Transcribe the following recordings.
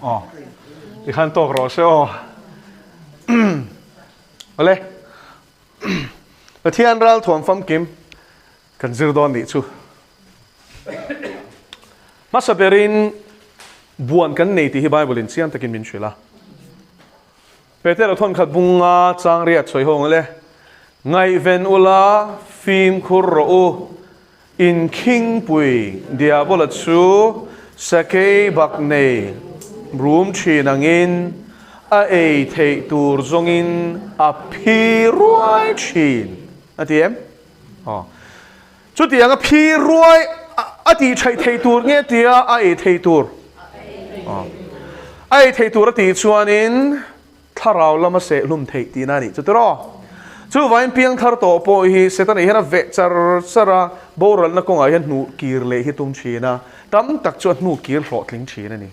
Aw, tikhan tawk rawh se aw. Awle, Pathian ral thuam famkim kan zir dawn nih chu. Hmasa berin buan kan nei tih hi Bible in chiang takin min hrilh a. Petera thawnkhat bunga chang riat sawi ho ang le. Ngaihven ula, fimkhur rawh u. Inkhingpui Diabola chu sakei bak nei rum thin angin a ei theih tur zawngin a phi ruai thin a ti em? Aw. Chutiang a phi ruai a tih theih theih tur nge tia a ei theih tur? Aw. A ei theih tur a tih chuanin Thlarau lama seh hlum theih tihna a nih chu tiraw? Chuvangin piangthar tawh pawh hi Setana hian a veh char char a, boralna kawngah hian hnuh kir leh hi tum thin a, tam tak chu a hnuh kir hlawhtling thin a ni.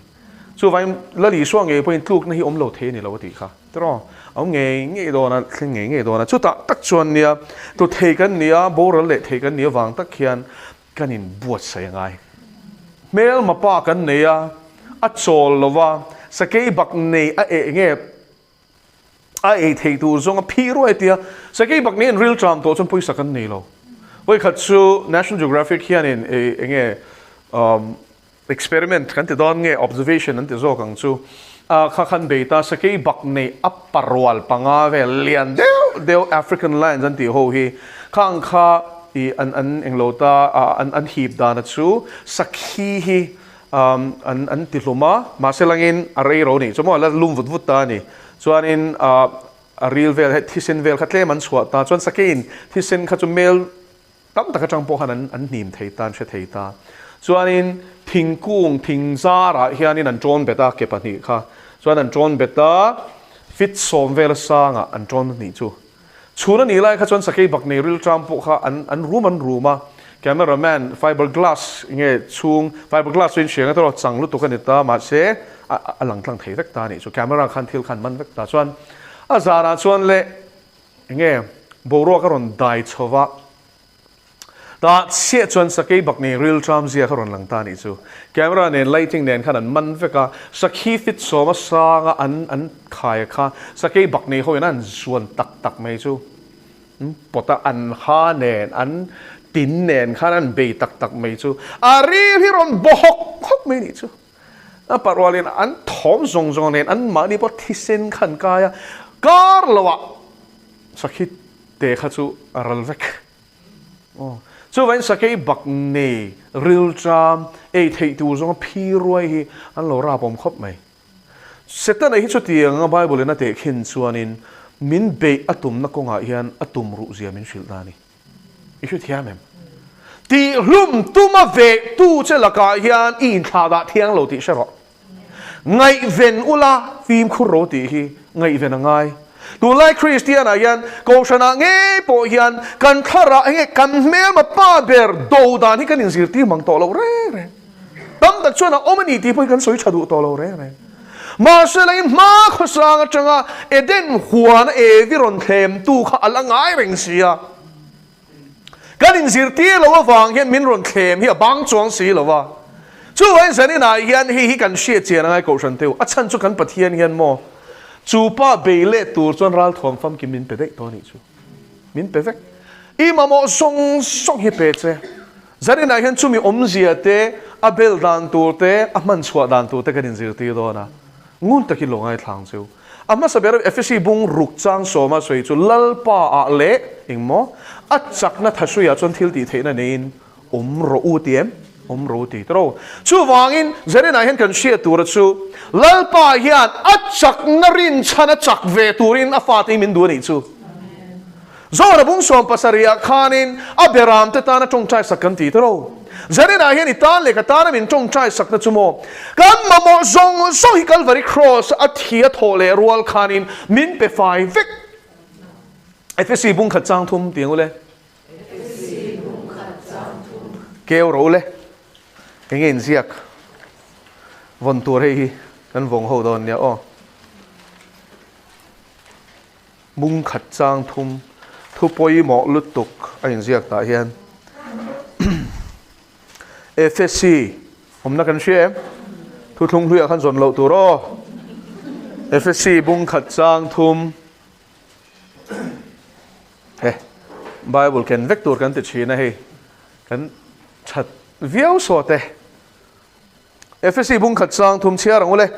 Chuvangin Lal Isua ngei pawhin tlukna hi awm lo thei a ni lo a tih kha tiraw? A awm ngei ngei dawn a, thleng ngei ngei dawn a. Chutah tak chuan nia, tlu thei kan ni a, boral leh thei kan nih avang tak hian kan inbuatsaih a ngai. Hmelma pa kan nei a, a chawl lo va, sakei bak nei a eh nge a ei thei tur zawng a phih ruai tia, sakei bak nei an ril tram tawh chuan pawisa kan nei lo. Vawikhat chu National Geographic hianin eng nge Experiment kan ti dawn nge observation an ti zawk ang chu a kha khan bei ta sakei bak nei a parual panga vel lian deuh deuh African lions an tih ho hi khang kha i an an englo ta a an an hip dana chu sakhi hi um an an ti hlum a mahse langin a rei ro ni chu maw a la lum vut vut ta a ni chuanin a a ril vel he thisen vel kha tlem an chhuah ta chuan sakeiin thisen kha chu mel Tam tak atang pawh khan an an hnim thei ta, an hre thei ta. Chuanin thingkung, thing zarah hianin an tawn bet a, ke pahnih kha. Chuan an tawn bet a, fit sawm vel a sangah an tawn hnih chu. Chhun a nih lai kha chuan sakei bak nei ril tram pawh kha an an rum an rum a. Camera man fiber glass nge chhung, fiber glass chu inhriang a tawrh chang lutuk a ni ta, mahse a a lang tlang thei vek ta a nih chu. Camera khan thil khan man vek ta. Chuan a zanah chuan leh Enge boruak a rawn dai chho va, tah chiah chuan sakei bak nei ril tram zia kha rawn lang ta a nih chu. Camera nen lighting nen khan an man vek a, sakhi fit sawma sanga an an khai a kha sakei bak nei ho in an zuan tak tak mai chu pawt a, an ha nen an tin nen khan an bei tak tak mai chu a ril hi rawn baw hawk hawk mai a nih chu. A parualin an thawm zawng zawng nen an mahni pawh thisen kha an kai a, kar loah sakhi te kha chu a ral vek. Aw, chuvangin sakei bak nei rilṭam ei theih tur zawnga phi ruai hi an lo rap awm khawp mai. Setana hi chutiang a Bible in a tehkhin chuanin min beih a tumna kawngah hian a tum ruh zia min hrilh ta a ni. I hre thiam em? Tihhlum tuma veh tu che lakah hian i inthlah dah thiang lo tih hre rawh. Ngaihven ula fimkhur ro tih hi ngaihven a ngai. Tunlai Kristianah hian Kohhranah ngei pawh hian kan thlarah enge kan hmelma pa ber do dan hi kan inzirtir mang tawh lo reng reng. Tam tak chuan a awm a ni tih pawh hi kan sawi tha duh tawh lo reng reng. Mahse lei hma khawsang atanga Eden huana Evi rawn thlemtu kha a la ngai reng si a. Kan inzirtir lo avang hian min rawn thlem hi a bang chuang si lo va. Chuvangin zaninah hian hei hi kan hriat chian a ngai Kohhran teu. A chhan chu kan Pathian hian maw chu pa bei let tur chuan ralthuam famkim min pe daih tawh a nih chu. Min pe vek. I mamawh zawng zawng hi pe che. Zaninah hian chumi awmzia te, a bel dan tur te, a hman chhuah dan tur te kan inzirtir dawn a. Ngun takin lo ngaithla ang cheu. A hmasa ber Efesi bung ruk chang sawma sawi chu Lalpa ah leh engmaw a chakna thahruiah chuan thil tih theihna neiin awm rawh u ti em? Awm rawh u ti tawh. Chuvangin Zaninah hian kan hriat tura chu Lalpa hian a chakna rinchhan a chak ve turin a fate hi min duh a nih chu. Zawhna bung sawm pasarihah khanin a beramte tana tawngtai sak kan ti tawh. Zaninah hian i tan leh ka tana min tawngtai sakna chu maw? Kan mamawh zawng zawng hi Kalvari Kraws a thi a thawh leh rual khanin min pe fai vek. Efesi bung khat chang thum ti ang u le. Keu ro le. Enge inziak vawn tur hei hi kan vawng ho dawn nia aw. Bung khat chang thum thu pawimawh lutuk a inziak tah hian Efesi awmna kan hria em? Thuthlung hluiah khan zawn loh tur aw. Efesi bung khat chang thum. He Bible ken vek tur kan ti thin a hei. Kan that viau sawt e. Efesi bung khat chang thum chhiar ang ule.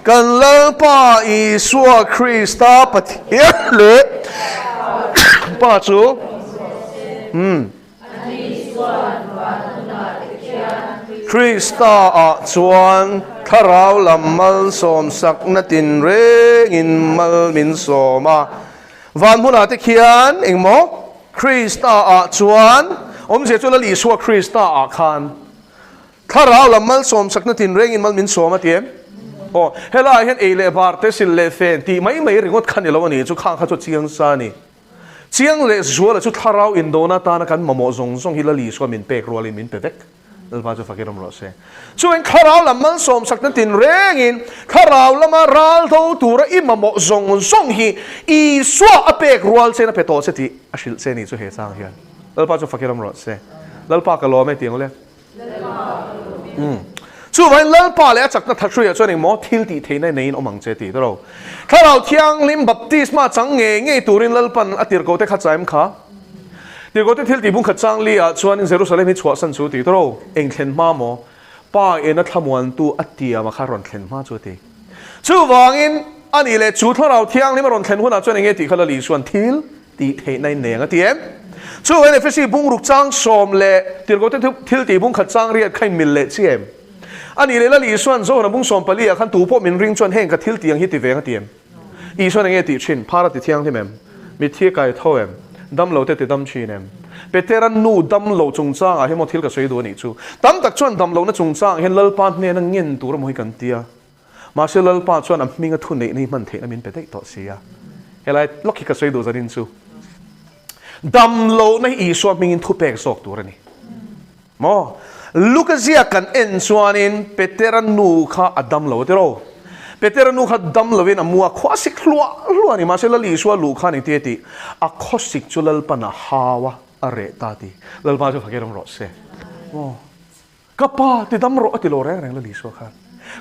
Kan Lalpa Isua Krista Pathian leh Pa chu umm Krista ah chuan thlarau lam malsawm sakna tinrengin mal min sawm a. Van hmunah te khian engmaw Krista ah chuan awmzia chu Lal Isua Krista ah khan Thlarau lam malsawm sakna tinrengin mal min sawm a ti em? Aw, helaiah hian ei leh bar te, sil leh fen tih mai mai ringawt kha ni lo a ni chu khang kha chu chiang sa a ni. Chiang leh zuala chu thlarau indona atana kan mamawh zawng zawng hi Lali Isua min pek rualin min pe vek. Lalpa chu fakin awm rawh se. Chuan thlarau lam malsawm sakna tinrengin thlarau lama ral tho tura i mamawh zawng zawng hi Isua a pek rual chen a pe tawh che tih a hrilh che ni chu he chang hian. Lalpa chu fakin awm rawh se. Lalpa ka lawm e tih ang ule. Chuvangin Lalpa leh a chakna thathruiah chuan engmaw thil tih theihna neiin awm ang che tih tawh lo. Thlarau Thianghlim baptisma chang ngei ngei turin Lalpan a tirhkohte kha chaim kha. Tirhkohte thil tih bungkhat chang li ah chuanin Jerusalem hi chhuahsan chu tih tawh lo. Eng thlen hma maw? Pa ena thlamuantu a tiam a kha rawn thlen hma chu a ti. Chuvangin ani leh chu Thlarau Thianghlim a rawn thlen hunah chuan enge tih kha Lal Isuan thil tih theihna in nei ang a ti em? Chu hian Efesi bungruk chang sawm leh tirhkohte thil tih bungkhat chang riat kha in mil leh chi em? A nih leh Lal Isuan Johana bung sawm pali ah khan tu pawh min ring chuan heng ka thil tih ang hi ti ve ang a ti em? Isuan enge tih thin? Phar a ti thianghlim em? Mitthi a kai tho em? Dam lo te ti dam thin em? Petera nu dam lo chungchang ah hian maw thil ka sawi duh a nih chu. Tam tak chuan dam lohna chungchang ah hian Lalpa hnena ngen tur emaw hi kan ti a. Mahse Lalpa chuan a hminga thuneihna hi hman theihna min pe daih tawh si a. Helai lawk hi ka sawi duh zanin chu dam lohna hi Isua hmingin thupek zawk tur a ni. Maw? Luka ziak kan en chuanin Petera nu kha a dam lo a ti ro. Petera nu kha dam lovin a mu a, khuasik hluah hluah a ni. Mahse Lal Isua luh khan engti a tih? A khawsik chu Lalpan a hau a, a reh ta a ti. Lalpa chu fakir awm rawh se. Maw? Ka pa, ti dam rawh a ti lo reng reng Lal Isua khan.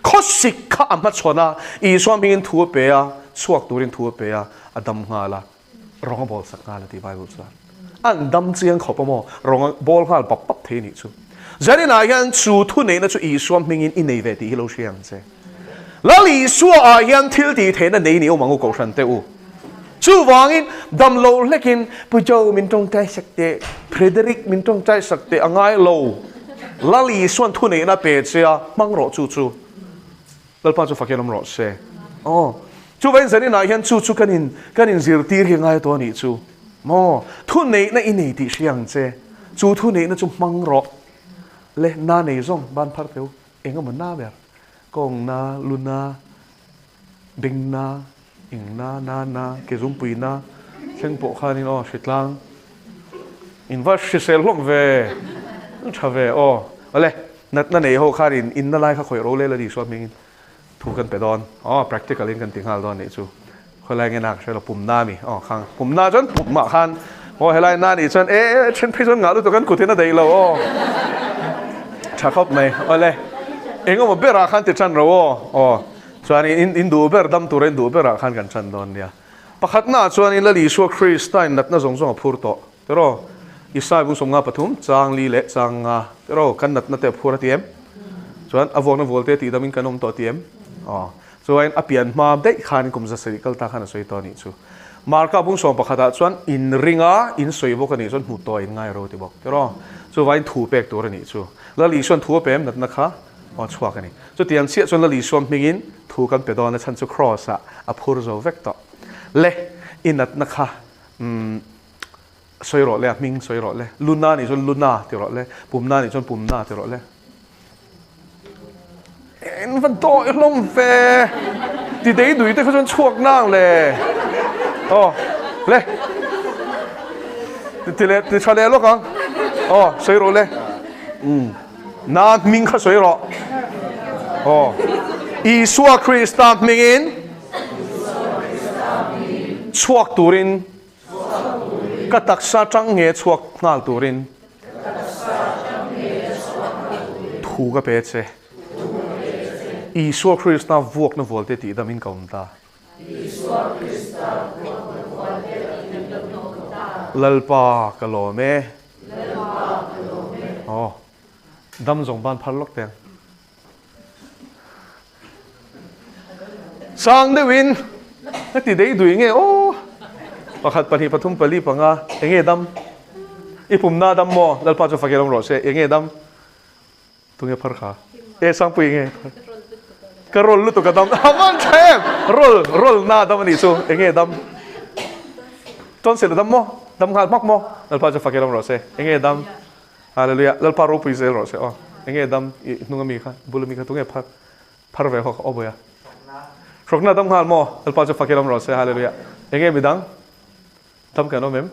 Khawsik kha a hmachhawn a, Isua hmingin thu a pe a, chhuak turin thu a pe a, a dam nghal a, rawng a bawl sak nghal a ti Bible chuan. An dam chiang khawp a maw, rawng a bawl nghal pap pap thei a nih chu. Zaninah hian chu thuneihna chu Isua hmingin i nei ve tih hi lo hria ang che. Lal Isua ah hian thil tih theihna nei ni awm ang u Kohhran te u. Chuvangin dam lo hlekin Pu Joe min tawngtai sak teh, Frederick min tawngtai sak teh a ngai lo. Lal Isuan thuneihna pe che a, hmang rawh chu chu. Lalpa chu fakin awm rawh se. Aw. Chuvangin zaninah hian chu chu kan in kan inzirtir hi a ngai tawh a nih chu. Maw? Thuneihna i nei tih hria ang che. Chu thuneihna chu hmang rawh. Le na nei zawng ban phar teh u. Eng emaw na ber? Kawng na, lu na, beng na, ing na, na na, ke zungpui na thleng pawh khanin aw hritlang in va hrisel hlawm ve, tha ve aw. Awle, natna nei ho khan in inna lai kha khawih ro lel a ni sual hmingin thu kan pe dawn. Aw, practical in kan ti nghal dawn nih chu. Khawilai nge na ka hre lo, pum na mi aw khang pum na chuan pum ah khan aw helai na nih chuan e then phei chuan ngah lutuk an kut in a daih lo aw tha khawp mai awle engemaw ber ah khan ti tan ro aw aw chuan in in duh ber dam tur a in duh ber ah khan kan tan dawn nia pakhat na ah chuan in Lal Isua Krista in natna zawng zawng a phur tawh tiraw Isai bung sawmnga pathum chang li leh chang nga tiraw kan natna te a phur a ti em chuan a vuakna vual te tih dam in kan awm tawh a ti em aw Chuan a pian hma daih khan kum zasarih kal ta khan a sawi tawh a nih chu. Marka bung sawm pakhatah chuan in ring a, in sawi bawk a nih chuan hmu tawh in ngai ro ti bawk tiraw. Chuvangin thu pek tur a nih chu. Lal Isuan thu a pe em natna kha aw chhuak a ni. Chutiang chiah chuan Lal Isua hmingin thu kan pe dawn a chhan chu Kraws ah a phur zo vek tawh. Le, i natna kha umm sawi rawh le, a hming sawi rawh le. Luna nih chuan Luna ti rawh le, Pumna nih chuan Pumna ti rawh le. En va dawih hlawm ve. Ti dei dui te kha chuan chhuak nang le. Aw le. Ti le ti tha leh lawk ang. Aw sawi rawh le. Um na hming kha sawi rawh. Aw Isua Krista hmingin chhuak turin ka taksa tang nge chhuak nghal turin. Thu ka pe che. Isua Krista vuakna vualte tihdamin ka awm ta. Lalpa ka lawm e. Aw, dam zawng ban phar lawk teng. Sang deuhin ka ti dei dui nge aw. Pakhat pahnih pathum pali panga enge dam? I pumna dam maw? Lalpa chu fakir awm rawh se. Enge dam? Tunge phar kha? E Sangpui enge phar? Ka roll lutuk a dam. A van tha em! Roll, roll na dam a nih chu. Enge dam? Tonsil a dam maw? Dam nghal hmak maw? Lalpa chu fakir awm rawh se. Enge dam? Hallelujah. Lalpa ropui zel rawh se aw. Enge dam i hnung ami kha, bul ami kha tunge phar phar ve ho kha aw bawiha. Hrokna dam nghal maw? Lalpa chu fakir awm rawh se. Hallelujah. Enge midang dam kan awm em?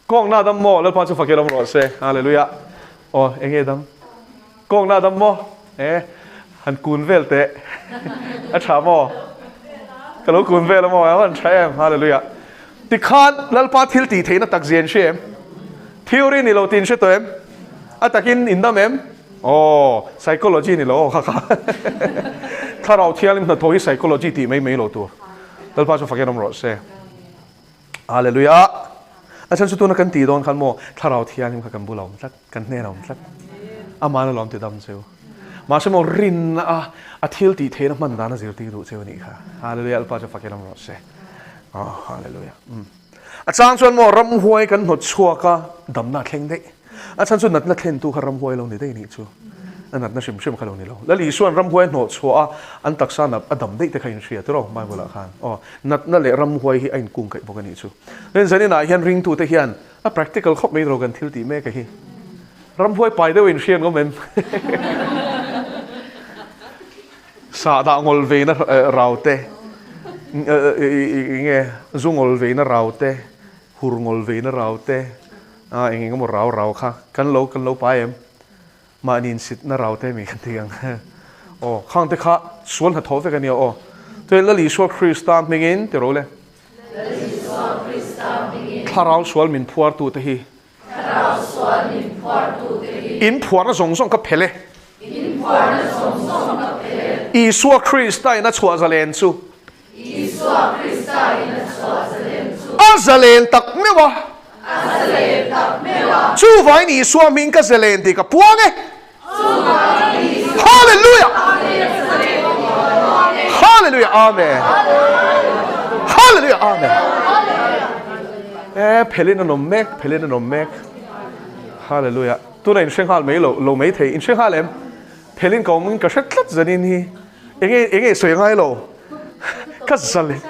Kawngna dam maw? Lalpa chu fakir awm rawh se. Hallelujah. Aw enge dam? Kawngna dam maw? E han kun vel teh. A tha maw? Ka lo kun vel a maw? A van tha em. Hallelujah. Tikhan Lalpa thil tih theihna tak zia in hria em? Theory ni lo tih in hre tawh em? A takin in dam em? Aw, psychology ni lo aw kha kha. Thlarau Thianghlim hnathawh hi psychology tih mai mai lo tur. Lalpa chu fakin awm rawh se. Hallelujah! A chhan chu tuna kan tih dawn khan maw Thlarau Thianghlim kha kan bula awm tlat, kan hnenah awm tlat. Amah alawm ti dam cheu. Mahse maw rinna a a thil tih theihna hman dan a zirtir duh cheu a nih kha. Hallelujah! Lalpa chu fakin awm rawh se. Aw, hallelujah. Umm. A chang chuan maw ramhuai kan hnawt chhuak a, damna a thleng daih. A chhan chu natna thlentu kha ramhuai lo ni daih nih chu. A natna hrim hrim kha lo ni lo. Lal Isua'n ramhuai hnawh chhuah a, an taksa nat a dam daih te kha inhria tiraw Bible ah khan. Aw, natna leh ramhuai hi a inkung kaih bawk a nih chu. Len zaninah hian ringtute hian a practical khawp mai ro kan thil tih mek a hi. Ramhuai pai deuh inhriat ngawm em? Sahdah ngawl veina rau te, enge zu ngawl veina rau te, hur ngawl veina rau te, a eng eng emaw rau rau kha kan lo kan lo pai em? Mahni insitna rau te mi kan ti ang. Aw, khang te kha sual hnathawh vek a nia aw. Chuan Lal Isua Krista hmingin ti ro le. Lal Isua Krista hmingin. Thlarau sual min phuartute hi. Thlarau sual min phuartute hi. In phuarna zawng zawng ka phel e. In phuarna zawng zawng ka phel e. Isua Krista in a chhuah zalen chu. Isua Krista in a chhuah zalen chu. A zalen tak meuh a. A zalen tak meuh a. Chuvain Isua hming ka zalen tih ka puang e. Chuvain Isua Hallelujah! hming ka zalen tih ka puang e. Hallelujah! Amen! Hallelujah! Amen! E phelin an awm mek, phelin an awm mek. Hallelujah! Tuna in hre nghal mai lo, lo mai thei. In hre nghal em? Phelin ka awm in ka hre tlat zanin hi. Enge enge sawi ngai lo. Ka zalen.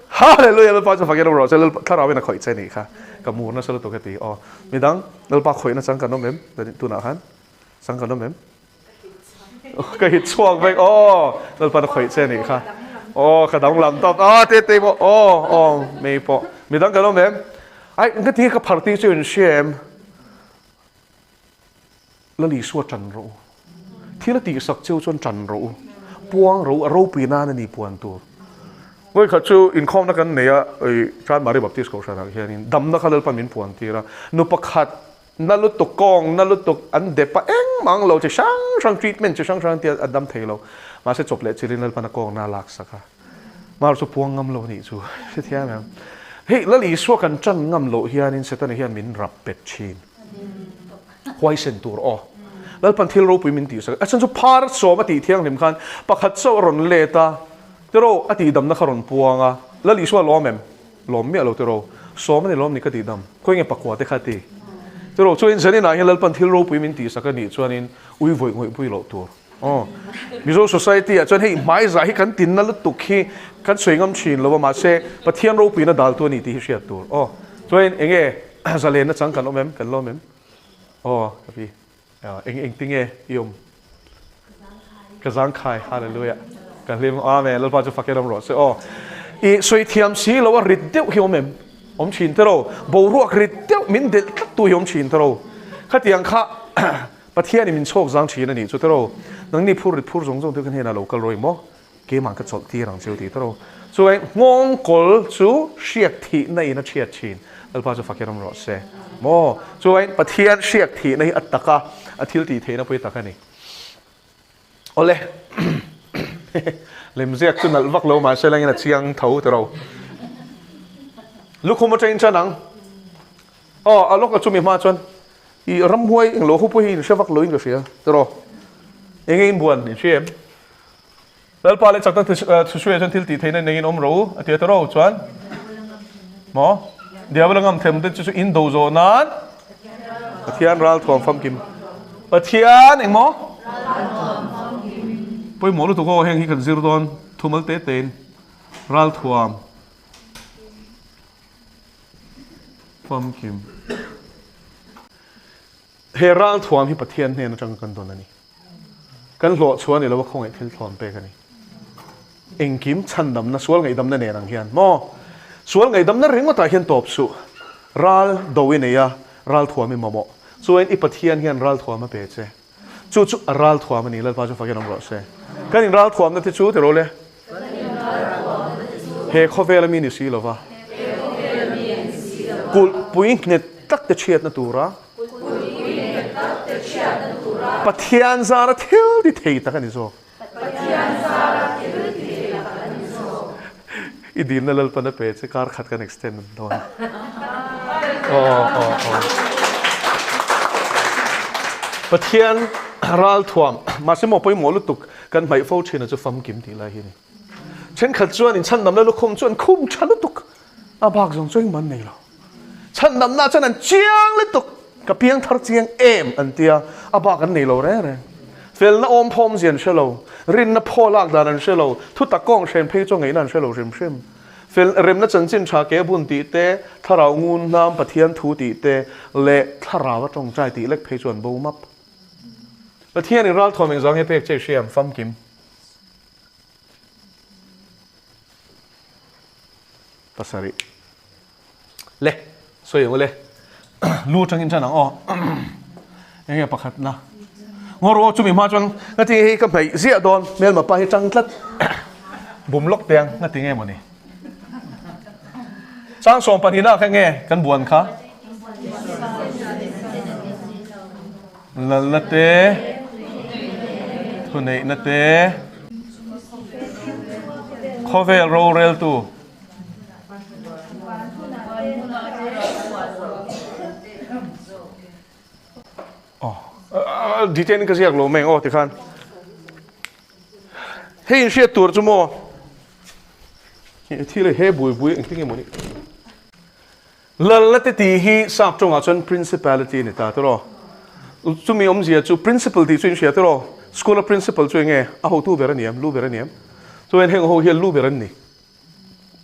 Hallelujah! Lalpa chu fakin awm rawh se. Lalpa thlarau in a khawih che nih kha. Ka mur nasa lutuk heti. Aw, midang Lalpa khawihna chang kan awm em? Tunah khan chang kan awm em? Ka hit chhuak vek aw Lalpa na khawih che nih kha aw ka danglam tawp aw te te pawh aw aw mei pawh midang kan awm em ai ka ti ka phar ti chu in hria em Lal Isua tan rawh u thil a tihsak cheu chuan tan rawh u puang rawh u a ropui nan a ni puan tur Vawi khat chu inkhawmna kan nei a Chanmari Baptist Kohhranah hianin damna kha Lalpa min puan tir a nu pakhat Na lutuk kawng, na lutuk an dep a engmah ang lo chi hrang hrang treatment chi hrang hrang tia a dam thei lo. Mahse chawp leh chilin Lalpan a kawng na a lak sak a. Mar chu puang ngam lo nih chu hrethiam em. Hei Lal Isua kan tan ngam loh hianin Setana hian min rap pet thin. Huaisen tur aw. Lalpan thil ropui min tih sak. A chhan chu phar sawm a tih thianghlim khan pakhat chauh a rawn let a, tiraw a tihdamna kha rawn puang a. Lal Isua lawm em? Lawm miah lo tiraw? Sawm a ni lawm ni ka tih dam. Khawi nge pakua te kha ti? Tiraw chuanin zaninah hian Lalpan thil ropui min tihsak a nih chuanin ui vawih ngawih pui loh tur. Aw. Mizo society ah chuan hei hmaizah hi kan tinna lutuk hi kan sawi ngam thin lo a mahse Pathian ropuina daltu a ni tih hi hriat tur. Aw. Chuanin enge zalenna chang kan awm em? Kan lawm em? Aw ka pi. Eng eng tinge i awm? Ka zangkhai. Hallelujah. Ka hlim. Amen. Lalpa chu fakin awm rawh se aw. I sawi thiam si lo a rit deuh hi awm em? Awm thin te ro. Boruak rit deuh min delh tlat tu hi awm thin te ro. Khatiang kha Pathianin min chhawk zang thin a nih chu te ro. Nangni phur rit phur zawng zawng te ka hnenah lo kal rawih maw? Keimah ka chawlh tir ang cheu tih tawrh. Chuan nghawngkawl chu hriak thihna in a thiat thin. Lalpa chu fakir awm rawh se. Maw? Chuan Pathian hriak thihna hi a tak a, a thil tih theihna pawh hi tak a ni. Awle. Lemziak chu nalh vak lo mahse langin a chiang tho ti ro. Lukhum atangin chuan ang. Aw, a lawk a chumi hma chuan i ramhuai englo ho pawh hi in hre vak loin ka hria ti ro. Enge in buan in hria em? Lalpa leh chakna thuhruaiah chuan thil tih theihna neiin awm ro a ti a ti ro chuan maw Diabol a ngam them te chu chu in do zawh nan Pathian ral thuam famkim Pathian eng maw pawimawh lutuk aw heng hi kan zir dawn thumal te tein ral thuam famkim he ral thuam hi Pathian hnen atanga kan dawn a ni. Kan hlawh chhuah a ni lo a, khawngaih thil thlawn pek a ni. Engkim chhandamna, sual ngaihdamna nen ang hian maw? Sual ngaihdamna ringawtah hian tawp suh. Ral do i nei a, ral thuam i mamawh. Chuan i Pathian hian ral thuam a pe che. Chu chu a ral thuam a ni, Lalpa chu fakin awm rawh se. Kan in ral thuamna te chu ti ro le. He khawvel a mi ni si lova. Kulhpui nghet tak te chhiatna tura. Pathian zara thil ti thei tak a ni zawk. I dilna Lalpan a pe che kar khat kan extend an dawn. Aw aw aw. Pathian ral thuam mahse maw pawimawh lutuk kan hmaih fo thin a chu famkim tih lai hi a ni. Thenkhat chuan inchhandamna lukhum chu an khum tha lutuk a bak zawng chu engmah an nei lo. Chhandamna chuan an chiang lutuk, ka piang thar chiang em an tia, a bak an nei lo reng reng. Felna awm phawm zia an hre lo, rinna phaw lak dan an hre lo, thutak kawng hren phei chu ngaihna an hre lo hrim hrim. Fel, remna chanchin tha ke bun tih te, thlarau ngun hnam Pathian thu tih te leh thlarau a tawngtai tih lek phei chu an bo map. Pathianin ralthuam engzah nge pek che i hriam famkim? Pasarih. Le, sawi ang u le. Lu atangin tan ang aw. Enge pakhatna. Ngaw rawh chumi hma chuan nga tinge hei ka hmeih ziah dawn hmelma pa hi tang tlat. Bum lawk teh ang nga tinge mawni. Chang sawm pahnihna kha nge kan buan kha? Lalna te, thuneihna te, khawvel roreltu. Aw, detail in ka ziak lo mai ang aw tikhan. Hei in hriat tur chu maw? Thil he bui bui engtin nge mawni? Lalna te tih hi sap tawngah chuan principality a ni ta tiraw? Chumi awmzia chu principal tih chu in hria tiraw? School a principal chu enge? A hotu ber a ni em? Lu ber a ni em? Chuan heng ho hian lu ber an ni.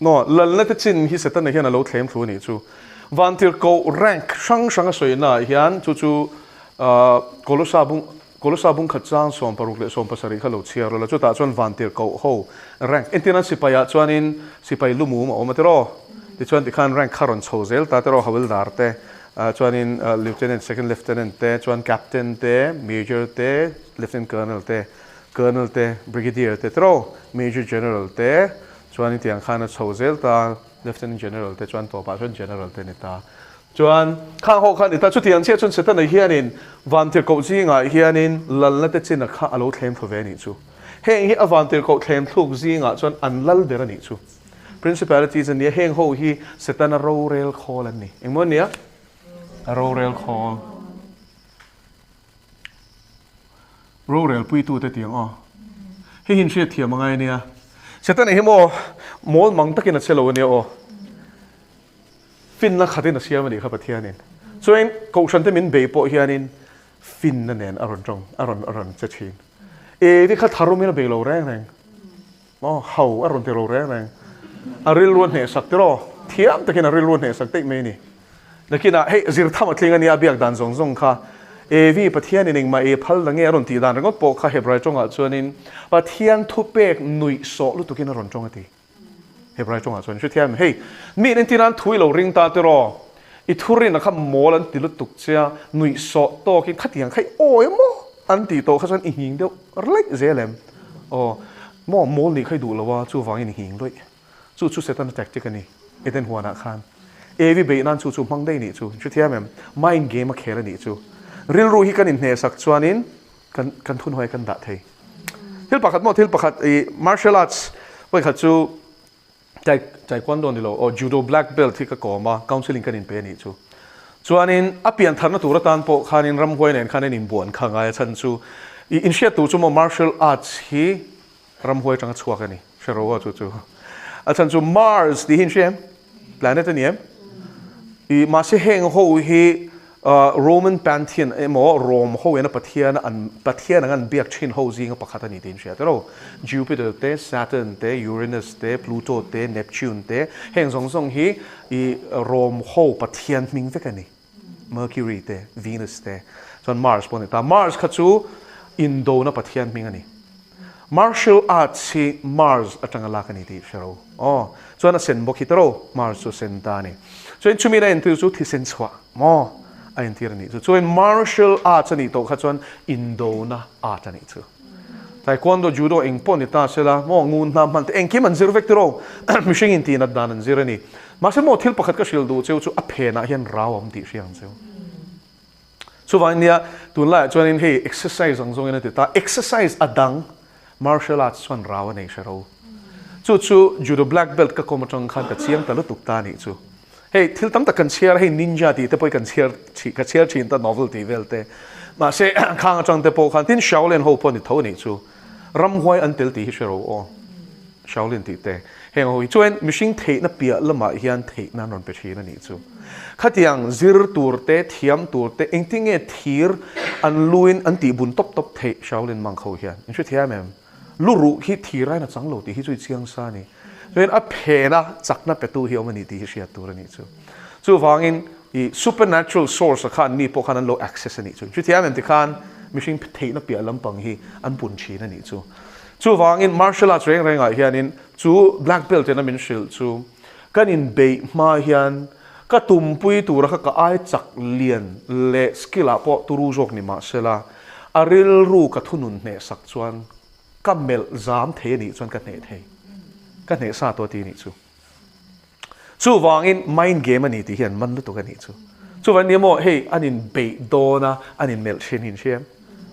Maw? Lalna te chin hi Setana hian a lo thlem thlu a nih chu. Vantirhkoh rank hrang hrang a sawina ah hian chu chu Kolosa bung Kolosa bung khat chang 16 leh 17 kha lo chhiar rawh la, chutah chuan vantirhkoh ho rank entir nan sipai ah chuanin sipai lumum a awm a tiraw? Tichuan tikhan rank kha rawn chho zel ta tiraw hawildar te chuanin lieutenant, second lieutenant te chuan captain te, major te, lieutenant colonel te, colonel te, brigadier te tiraw? Major general te chuanin tiang khan a chho zel ta, lieutenant general te chuan tawpah chuan general te a ni ta. Chuan khang ho khan i ta chutiang chiah chuan Setana hianin vantirhkoh zingah hianin lalna te china kha a lo thlem thlu ve a nih chu. Heng hi a vantirhkoh thlem thluk zingah chuan an lal ber a nih chu. Principalities an nia, heng ho hi Setana rorel khawl an ni. Engmaw an nia? A rorel khawl. Rorel puitute tiang aw. Hei hi in hriat thiam angai a nia. Setana hi maw mawl mang takin a che lo a nia aw. Finna khatin a siam a nih kha Pathianin. Chuan Kohhrante min bei pawh hianin finna nen a rawn tawng, a rawn a rawn che thin. Evi kha tharumin a bei lo reng reng. Maw ho a rawn ti lo reng reng. A rilru a hnehsak tiraw? Thiam takin a rilru a hnehsak daih mai a ni. Nakinah hei zir tham a tling a nia a biak dan zawng zawng kha. Evi Pathianin engmah ei a phal la nge a rawn tih dan ringawt pawh kha Hebrai tawngah chuanin Pathian thupek nuihsawh lutukin a rawn tawng a ti. Hebrai tawngah chuan hrethiam hei mi in entir nan thu i lo ring ta tiraw i thu rin a kha mawl an ti lutuk che a nuihsawh tawkin khatiang kha i awi maw an tih tawh kha chuan i nghing deuh rlaih zel em aw maw mawl nih kha i duh lo a chuvangin i nghing luih chu chu Setana tactic a ni Eden huanah khan Evi beih nan chu chu hmang daih nih chu hrethiam em mind game a khel a nih chu rilru hi kan inhnehsak chuanin kan kan thunhawia kan dah thei. Thil pakhat maw thil pakhat i martial arts vawikhat chu Tai taekwondo ni lo aw judo black belt hi ka kawm a counselling kan inpe a nih chu. Chuanin a pian tharna tur atan pawh khanin ramhuai nen khan an inbuan kha ngai a chhan chu i inhriat tur chu maw martial arts hi ramhuai atanga chhuak a ni hre ro a chu chu a chhan chu Mars tih hi in hria em? Planet a ni em? I mahse heng ho hi Roman Pantheon emaw Rome ho ena Pathian an Pathian ang an biak thin ho zinga pakhat a ni tih in hria tero. Jupiter te, Saturn te, Uranus te, Pluto te, Neptune te heng zawng zawng hi i Rome ho Pathian hming vek a ni. Mercury te, Venus te chuan Mars pawh a ni ta. Mars kha chu Indona Pathian hming a ni. Martial arts hi Mars atanga lak a ni tih hre ro. Aw, chuan a sen bawk hi tawrh Mars chu a sen ta a ni. Chuan chumi a entir chu thisen chhuah maw a entir a nih chu. Chuan martial arts a nih tawh kha chuan indona art a nih chu. Taekwondo, judo eng pawh ni ta sela maw ngun hna hman te engkim an zir vek tiraw mihring in tih nat dan an zir a ni. Mahse maw thil pakhat ka hrilh duh cheu chu a phenah hian rau a awm tih hria ang cheu. Chuvangin nia, tunlaiah chuanin hei exercise ang zawngin a ti ta, exercise a dang martial arts chuan rau a nei hre ro. Chu chu judo black belt ka kawm atang khan ka chiang ta lutuk ta anih chu. Hei thil tam tak kan chhiar a, hei ninja tih te pawh hi kan chhiar thin, ka chhiar thin ta novel tih vel te. Mahse khang atang te pawh khan tin Shaolin ho pawh a ni tho anih chu. Ramhuai an tel tih hi hre ro aw. Shaolin tih te. Heng ho hi chuan mihring theihna piah lamah hian theihna an rawn pe thin a nih chu. Khatiang zir tur te, thiam tur te, engtin nge thir an luin an tih bun tawp tawp theih Shaolin monk ho hian. In hrethiam em? Lu ruh hi thir aiin a chang lo tih hi chu i chiang sa a ni. Chuan a phena chakna petu hi a awm a ni tih hi hriat tur a nih chu. Chuvangin i supernatural source a khan mi pawh khan an lo access a nih chu. In hrethiam em tikhan mihring theihna piah lampang hi an pun thin a nih chu. Chuvangin martial arts reng rengah hianin chu black belt ina min hrilh chu kan inbeih hma hian ka tumpui tura kha ka ai chak lian leh skill ah pawh turu zawk ni mahsela a rilru ka thunun hneh sak chuan ka melh zam thei a nih chuan ka hneh thei ka hneh sa tawh a ti a nih chu. Chuvangin mind game a ni tih hi an man lutuk a nih chu. Chuvangin nia maw hei an inbeih dawn a, an inmelh thin hi in hria em?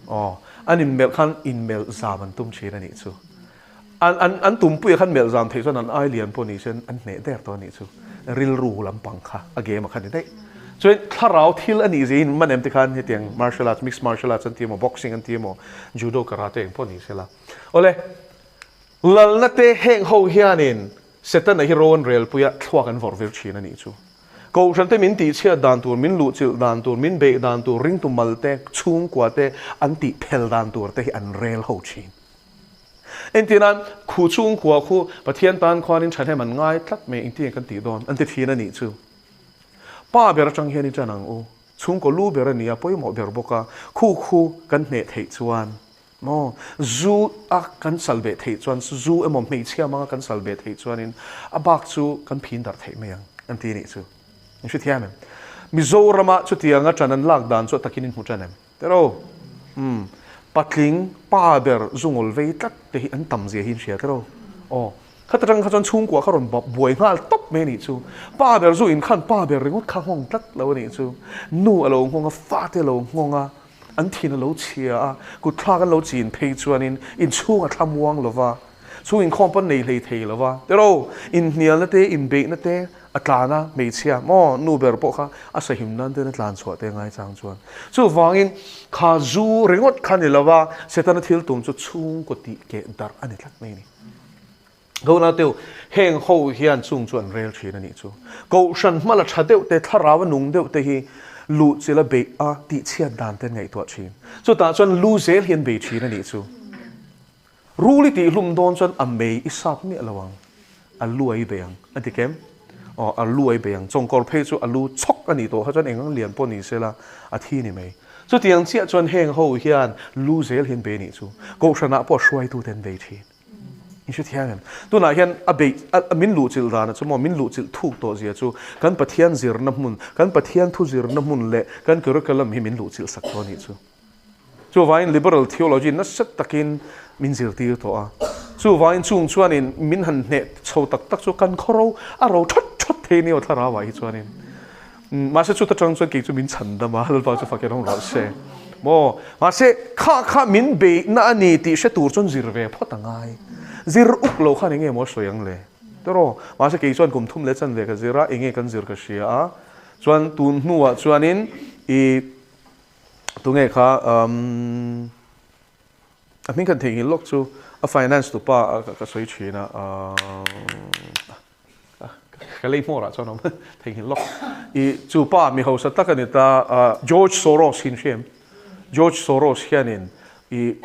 Aw, an inmelh khan inmelh zam an tum thin a nih chu. An an an tumpuia khan melh zam theih chuan an ai lian pawh ni se an hneh der tawh a nih chu. Rilru lampang kha a game a kha ni daih. Chuan thlarau thil a nih zia in man em te khan hetiang martial arts, mixed martial arts an ti emaw, boxing an ti emaw, judo, karate eng pawh ni sela. Awle, lalna te heng ho hianin Setana hi ro an relpuia thluak an vawrh vir thin a nih chu. Kohhran te min tihchhiat dan tur, min luhchilh dan tur, min beih dan tur, ringtu mal te, chhungkua te an tih phel dan tur te hi an rel ho thin. Entir nan, khu chhungkua khu Pathian tan khuanin thahnem an ngai tlat mai engtin nge kan tih dawn an ti thin a nih chu. Pa ber atang hian i tan ang u, chhungkaw lu ber a ni a, pawimawh ber bawk a, khu khu kan hneh theih chuan Maw? Zu a kan sal beh theih chuan, zu emaw hmeichhia hmanga kan sal beh theih chuanin a bak chu kan phin darh theih mai ang, an ti anih chu. In hrethiam em? Mizorama chutianga ṭan an lak dan chu a takin in hmu ṭan em? Tero? Umm. Patling, pa ber zungawl vei tlat te hi an tam zia hi in hria tero? Aw. Khata ṭang kha chuan chhungkua kha rawn buai nghal tawp mai anih chu. Pa ber zu in khan pa ber ringawt kha nghawng tlat lo anih chu. Nu a lo nghawng a, fate a lo nghawng a. An thin a lo chhia a, kut thlak an lo chin phei chuanin inchhung a thlamuang lo va, chhung inkhawm pawn nei hlei thei lo va. Tero, inhnialna te, inbeihna te a tlan a, hmeichhia maw nu ber pawh kha a sahim nan ten a tlan chhuah te ngai chang chuan. Chuvangin kha zu ringawt kha ni lo va, Setana thil tum chu chhungkaw tih keh darh a ni tlat mai a ni. Gonateu, heng ho hian chung chu an rel thin a nih chu. Kohhran hmala tha deuh te, thlarau a nung deuh te hi luh chilh a beih a tihchhiat dan te an ngaihtuah thin. Chutah chuan lu zel hi an bei thin a nih chu. Rul i tihhlum dawn chuan a mei i sap miah lo ang, a lu a i bei ang, a ti kem? Aw, a lu a i bei ang. Chawngkawr phei chu a lu chhawk a nih tawh kha chuan eng ang lian pawh ni sela a thi ni mai. Chutiang chiah chuan heng ho hian lu zel hi an bei a nih chu. Kohhranah pawh hruaitute an bei thin. In hre thiang em? Tunah hian a beih a min luhchilh dana chu maw min luhchilh thuk tawh zia chu kan Pathian zirna hmun, kan Pathian thu zirna hmun leh kan curriculum hi min luhchilh sak tawh a nih chu. Chuvangin liberal theology nasa takin min zirtir tawh a. Chuvangin chung chuanin min han hneh chho tak tak chu kan khaw ro a ro thawt thawt thei nia aw thlarauah hi chuanin. Mahse chuta tang chuan kei chu min chhan dam a, Lalpa chu fakin awm rawh se. Maw? Mahse, kha kha min beihna a ni tih hre tur chuan zir ve phawt a ngai. Zir uk lo khan enge maw a sawi ang le? Tiraw? Mahse, kei chuan kum thum leh chan ve ka zir a, enge kan zir ka hria a. Chuan tun hnuah chuanin i tunge kha umm a hming khan theihnghilh lawk chu a finance tupa ka sawi thin a umm ka lei hmawrah chuan awm theihnghilh lawk i chu pa mi hausa tak a ni ta George Soros hi in hria em? George Soros hianin i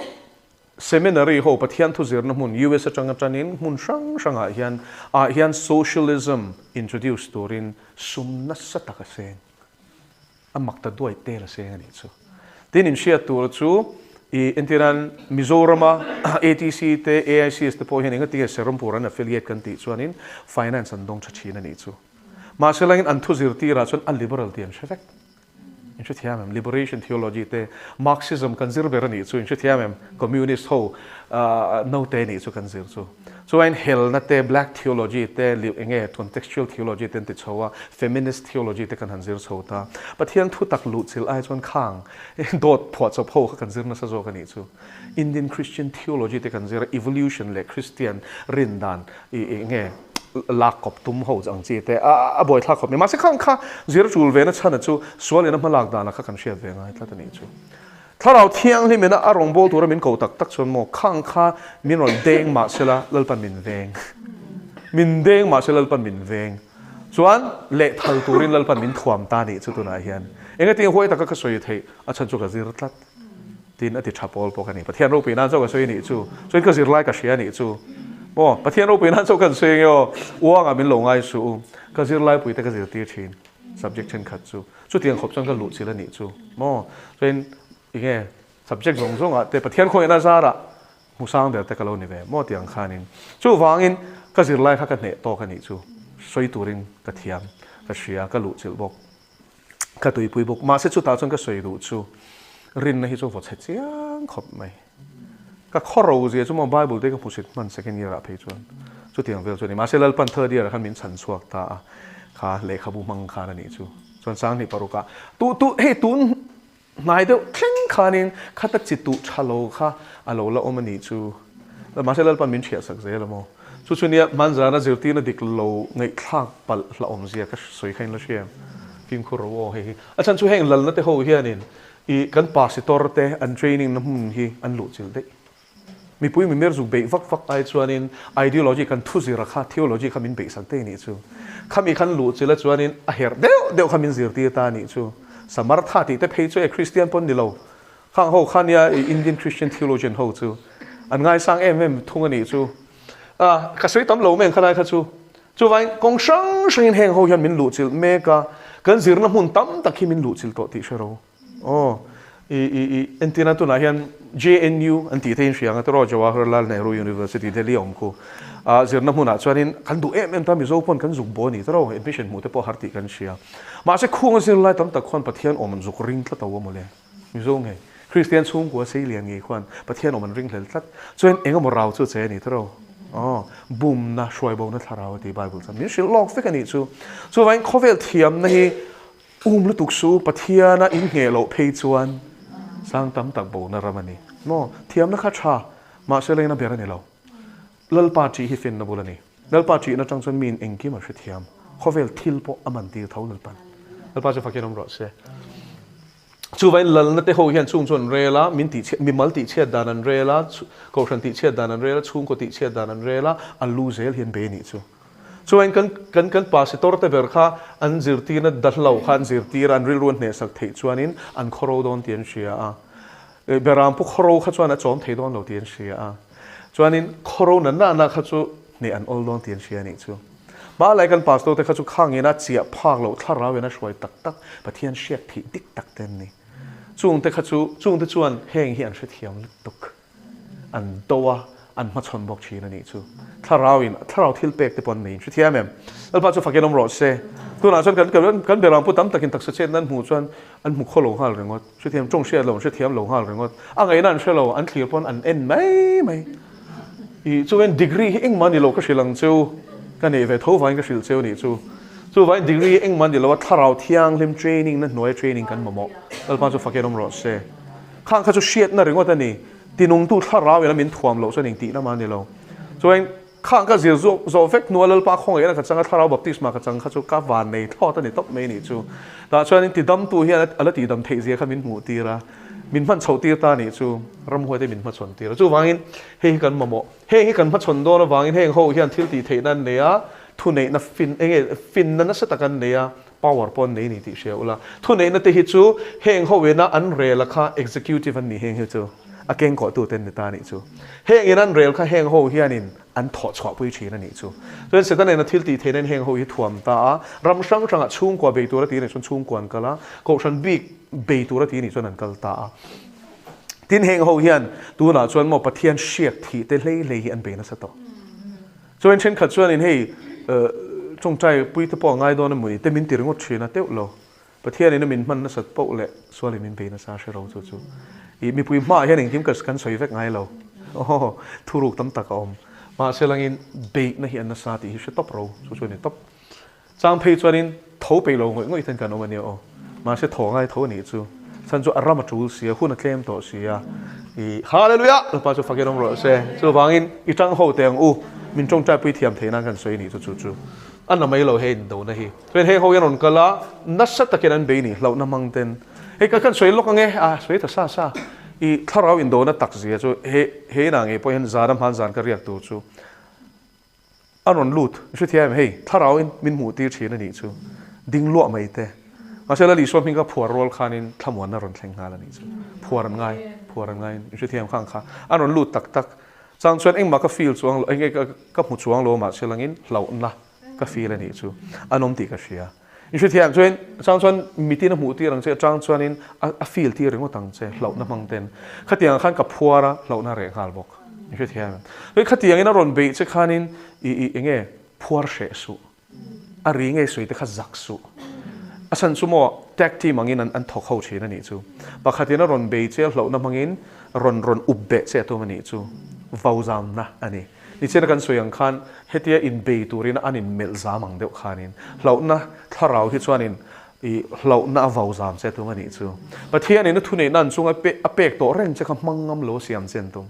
Seminary ho Pathian thu zirna hmun US atanga tanin hmun hrang hrangah hian ah hian socialism introduce turin sum nasa tak a seng. A mak ta duai tel a seng a nih chu. Tin inhriat tur chu i entiran Mizorama ATC te AICS te pawh hian engati nge Serampur an affiliate kan tih chuanin finance an dawng tha thin a nih chu. Mahse langin an thu zirtirah chuan a liberal tih an hre vek. In hrethiam em? Liberation theology te, Marxism kan zir ber a nih chu in hrethiam em? Communist ho note nih chu kan zir chu. Chuan helna te, black theology te, eng nge contextual theology te an ti chho a, feminist theology te kan han zir chho ta. Pathian thu tak luh chilh ai chuan khang dawt phuahchawp ho kha kan zir nasa zawk a nih chu. Indian Christian theology te kan zir a, evolution leh Christian rin dan eng nge lak kawp tum ho ang chi te a buaithlak khawp mai. Mahse khang kha zir tul ve na chhan a chu sual in a hmalak dan a kha kan hriat ve ngai tlat a nih chu. Thlarau Thianghlim in a rawngbâwl tura min ko tak tak chuan maw khang kha min rawn deng mah sela Lalpan min veng. Min deng mah sela Lalpan min veng. Chuan lehthal turin Lalpan min thuam ta nih chu tunah hian. Engati huai taka ka sawi theih a chhan chu ka zir tlat. Tin a ti tha pawl bawk a ni. Pathian ropui nan chauh ka sawi nih chu. Chuan ka zirlai ka hria nih chu. Maw Pathian ropui nan chauh kan sawi nge aw. Uangah min lo ngai suh u. Ka zirlai pui te ka zirtir thin. Subject thenkhat chu. Chutiang khawp chuan ka luh chilh a nih chu. Maw chuan enge subject zawng zawngah te Pathian khawngaihna zarah hmu sang ber te ka lo ni ve maw tiang khanin. Chuvangin ka zirlai kha ka hneh tawk a nih chu. Sawi turin ka thiam ka hria ka luh chilh bawk. Ka tuipui bawk. Mahse chutah chuan ka sawi duh chu rinna hi chu vaw chhe chiang khawp mai. Ka khawro zia chu maw Bible te ka hmusit hman second year ah phei chuan chutiang vel chu a ni. Mahse Lalpan third year ah khan min chhan chhuak ta a, kha lehkhabu hmang khan a nih chu. Chuan Sanghnih paruk ah tu tu hei tun Hnai deuh thleng khanin khata chi tuh tha lo kha a lo la awm a nih chu. Mahse Lalpan min thiah sak zel a maw? Chu chu nia hmanzana zirtirna dik lo ngaihthlak palh hlauhawm zia ka sawi kha in la hria em? Fimkhur ro aw hei hi. A chhan chu heng lalna te ho hianin i kan pasitor te an training na hmun hi an luhchilh daih. Mipui mimir zuk beih vak vak ai chuanin ideology kan thuzira kha theology kha min beihsak daih nih chu. Khami khan luh chila chuanin a herh deuh deuh kha min zirtir ta nih chu. Samartha tih te phei chu e Christian pawn ni lo. Khang ho kha nia Indian Christian theologian ho chu an ngaisang em em thung a nih chu. A ka sawi tam lo mai ang khalai kha chu. Chuvain kawng hrang hrangin heng ho hian min luhchilh mek a, kan zirna hmun tam tak hi min luhchilh tawh tih hre ro. Aw, i, i, i, entirna tunah hian JNU an tih theihin hria ang a tiraw, Jawaharlal Nehru University, Delhi a awm khu. Ah, zirna hmunah chuanin kan duh em em ta, Mizo pawn kan zuk bo a ni tiraw, admission hmuh te pawh har tih kan hria. Mahse khunga zirlai tam tak khuan Pathian awm an zuk ring tlat a mawle. Mizo ngei, Kristian chhungkua sei lian ngei khuan Pathian awm an ring hlel tlat. Chuan eng emaw rau chu che a ni tiraw. Aw, bumna, hruaibona thlarau a ti Bible chuan min hrilh lawk vek a nih chu. Chuvangin khawvel thiamna hi Um lutuk su, Pathiana in ngheh loh phei chuan sang tam tak bona ram a ni. Maw? Thiamna kha tha, mahse lengna ber a ni lo. Lalpa ṭih hi finna bul a ni. Lalpa ṭihna aṭang chuan miin engkim an hrethiam. Khawvel thil pawh a man tir tho Lalpan. Lalpa chu fakin awm rawh se. Chuvain lalna te ho hian chung chu an rel a, min tihchhiat, mimal tihchhiat dan an rel a, kohhran tihchhiat dan an rel a, chhungkaw tihchhiat dan an rel a, a lu zel hi an be nih chu. Chuan kan kan kan pasitor te ber kha an zirtirna dahlo kha an zirtir a, an rilru an hnehsak theih chuanin an khawro dawn tih an hria a. Beram pu khawro kha chuan a chawm thei dawn lo tih an hria a. Chuanin khawro na na na kha chu hneh an awl dawn tih an hria a nih chu. Hmalai kan pastor te kha chu khangin a chiah phak loh thlarau in a hruai tak tak Pathian hriak thih dik tak te an ni. Chungte kha chu chungte chuan heng hi an hrethiam lutuk. An do a, an hmachhawn bawk thin a nih chu. Thlarauin, thlarau thil pek te pawh an nei in hrethiam em? Lalpa chu fakin awm rawh se. Tunah chuan kan kan kan berang pu tam takin taksa chetna an hmuh chuan an hmu khaw lo nghal ringawt. Hrethiam tawng hriat lo, an hrethiam lo nghal ringawt. A ngaihna an hre lo, an thlir pawn an en mai mai. I chuan degree hi engmah ni lo ka hrilh ang cheu, ka neih ve tho vangin ka hrilh cheu nih chu. Chuvangin degree hi engmah ni lo a, thlarau thianghlim training na hnuaia training kan mamawh. Lalpa chu fakin awm rawh se. Khang kha chu hriatna ringawt a ni. Tinungtu thlarau in a min thuam loh chuan engtihna mah a ni lo. Chuan khang ka zir zawh zawh vek hnua Lalpa khawngaihna ka chang a, thlarau baptisma ka chang kha chu ka van nei thlawt a ni tawp mai nih chu. Tah chuanin tidamtu hian a la tihdam theih zia kha min hmuh tir a, min hman chhoh tir ta nih chu. Ramhuaite min hmachhawn tir a. Chuvangin hei hi kan mamawh. Heng hi kan hmachhawn dawn avangin heng ho hian thil tih theihna an nei a, thuneihna fin enge finna nasa tak an nei a, power pawh an nei a ni tih hria ula. Thuneihna te hi chu heng ho ina an rel a kha executive an ni heng hi chu a kengkawhtu te an ni ta a nih chu. Heng ina an rel kha heng ho hianin an thawh chhuahpui thin a nih chu. Chuan Satan ina thil tih theihna in heng ho hi thuam ta a, ram hrang hrangah chhungkua bei tur a tih a nih chuan chhungkua an kal a, kohhran bik bei tur a tih a nih chuan an kal ta a. Tin heng ho hian tunah chuan maw Pathian hriak thih te hlei hlei hi an bei nasa tawh. Chuan thenkhat chuanin hei tawngtai pui te pawh a ngai dawn emawni te min ti ringawt thin a teuh lo. Pathianin a min hman nasat poh leh sualin min bei nasa hre ro chu chu. I mipui hmaah hian engkim ka kan sawi vek ngai lo. Aw thuruk tam tak a awm. Mahse langin beihna hi an nasa tih hi hre tawp ro chu chu a ni tawp. Chang phei chuanin tho peih lo ngawih ngawih ten kan awm a nia aw. Mahse thaw ngai tho a nih chu. Chhan chu a ram a tul si a, hun a tlem tawh si a. I Hallelujah! Lalpa chu fakin awm rawh se. Chuvangin i tang ho teh ang u. Min tawngtai pui thiam theih nan kan sawi a nih chu chu chu. A na mai lo hei indona hi. Chuan heng ho hian rawn kal a, nasa takin an bei ni hlauhna hmang ten. Hei ka kan sawi lawk ang e, a sawi ta sa sa. I thlarau indona tak zia chu he he inah ngei pawh hian zan a hman zan ka riak tur chu. A rawn lut, i hrethiam em hei, thlarauin min hmuh tir thin a nih chu, ding luah mai te. Mahse Lal Isua hming kha phuar rual khanin thlamuanna rawn thleng nghal a nih chu. Phuar an ngai, phuar an ngaiin i hrethiam khang kha. A rawn lut tak tak. Chang chuan engmah ka feel chuang lo, enge ka hmu chuang lo mahse langin hlauhna ka feel a nih chu. An awm tih ka hria. I hrethiam chuan chang chuan mitin a hmuh tir ang che, chang chuanin a feel tir ringawt ang che, hlauhna hmang ten. Khatiang ah khan ka phuar a, hlauhna reh nghal bawk. I hrethiam em? Chuan khatiangin a rawn beih che khanin i i enge phuar hreh suh. A ri ngei sawi te kha zak suh. A chhan chu maw tag team angin an an thawk ho thin a nih chu. Pakhatin a rawn bei che hlauhna hmangin rawn rawn up beh che a tum a nih chu. Vauzamna a ni. Nichina kan sawi ang khan hetia inbei turin an inmelh zam ang deuh khanin hlauhna thlarau hi chuanin i hlauhna a vau zam che tum a nih chu. Pathianin a thuneihna an chunga a pek tawh reng che kha hmang ngam lo a siam che an tum.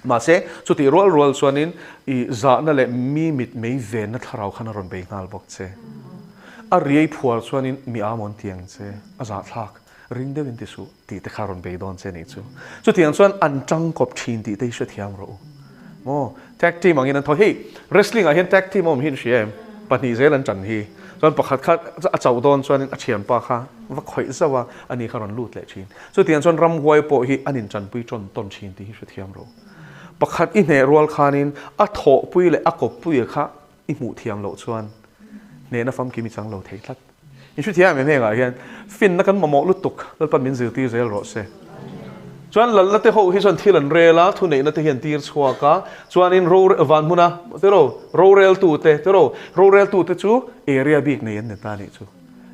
Mahse, chutih rual rual chuanin i zahna leh mi mit mei venna thlarau khan a rawn bei nghal bawk che. A riai phuar chuanin mi amawn ti ang che, a zahthlak. Ring deuhin ti suh tih te kha rawn bei dawn che nih chu. Chutiang chuan an tang kawp thin tih te hi hrethiam rawh u. Maw? Tag team angin an thaw. Hei, wrestling ah hian tag team a awm hi in hria em? Pahnih zel an tan hi. Chuan pakhat kha a chauh dawn chuanin a thianpa kha va khawih zauh a, ani kha rawn lut leh thin. Chutiang chuan ramhuai pawh hi an inchanpui tawn tawn thin tih hi hrethiam rawh u. Pakhat i hneh rual khanin a thawhpui leh a kawppuia kha i hmuh thiam loh chuan hnehna famkim i chang lo thei tlat. In hrethiam em hengah hian finna kan mamawh lutuk Lalpan min zirtir zel rawh se. Chuan Lalna te ho hi chuan thil an rel a, thuneihna te hi an tir chhuak a, chuanin ro van hmuna tiraw roreltu te tiraw roreltu te chu area bik nei an ni ta nih chu.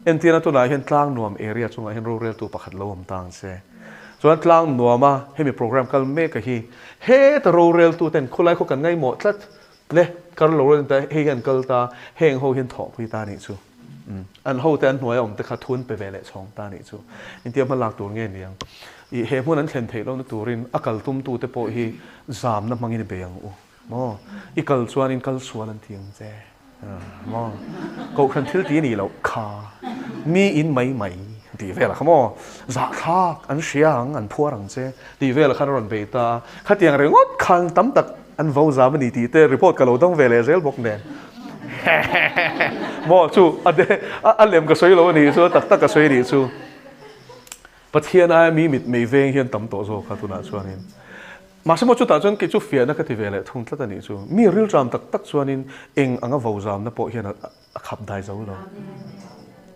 Entirna tunah hian tlang nuam area chungah hian roreltu pakhat lo awm ta ang se. Chuan tlang nuama hemi program kal mek a hi heta roreltu ten khulai khaw kan ngaihmawh tlat Le, kar lo rawn ta, hei hian kal ta, heng ho hian thawhpui ta nih chu. Umm, an hote an hnuaia awm te kha thun pe ve leh chhawng ta nih chu. Intia hma lak tur nge niang. Ih, he hmun an thlen theih lohna turin a kal tumtu te pawh hi zamna hmangin i bei ang u. Maw? I kal chuanin kal sual an ti ang che. Maw? Kohhran thil ti nih loh kha. Mi in mai mai tih velah kha maw? Zahthlak an hria ang, an phuar ang che tih velah khan a rawn bei ta. Khatiang ringawt khan tam tak An vo zam a ni tih te report ka lo dang ve leh zel bawk nen. Maw chu a de a lem ka sawi lo a nih chu tak tak ka sawi a nih chu. Pathian aia mi mit mei veng hian tam tawh zawk a tunah chuanin. Mahse maw chutah chuan kei chu fiahna ka ti ve leh thung tlat a nih chu. Mi rilṭam tak tak chuanin eng anga vo zamna pawh hian a A khap dai zo lo.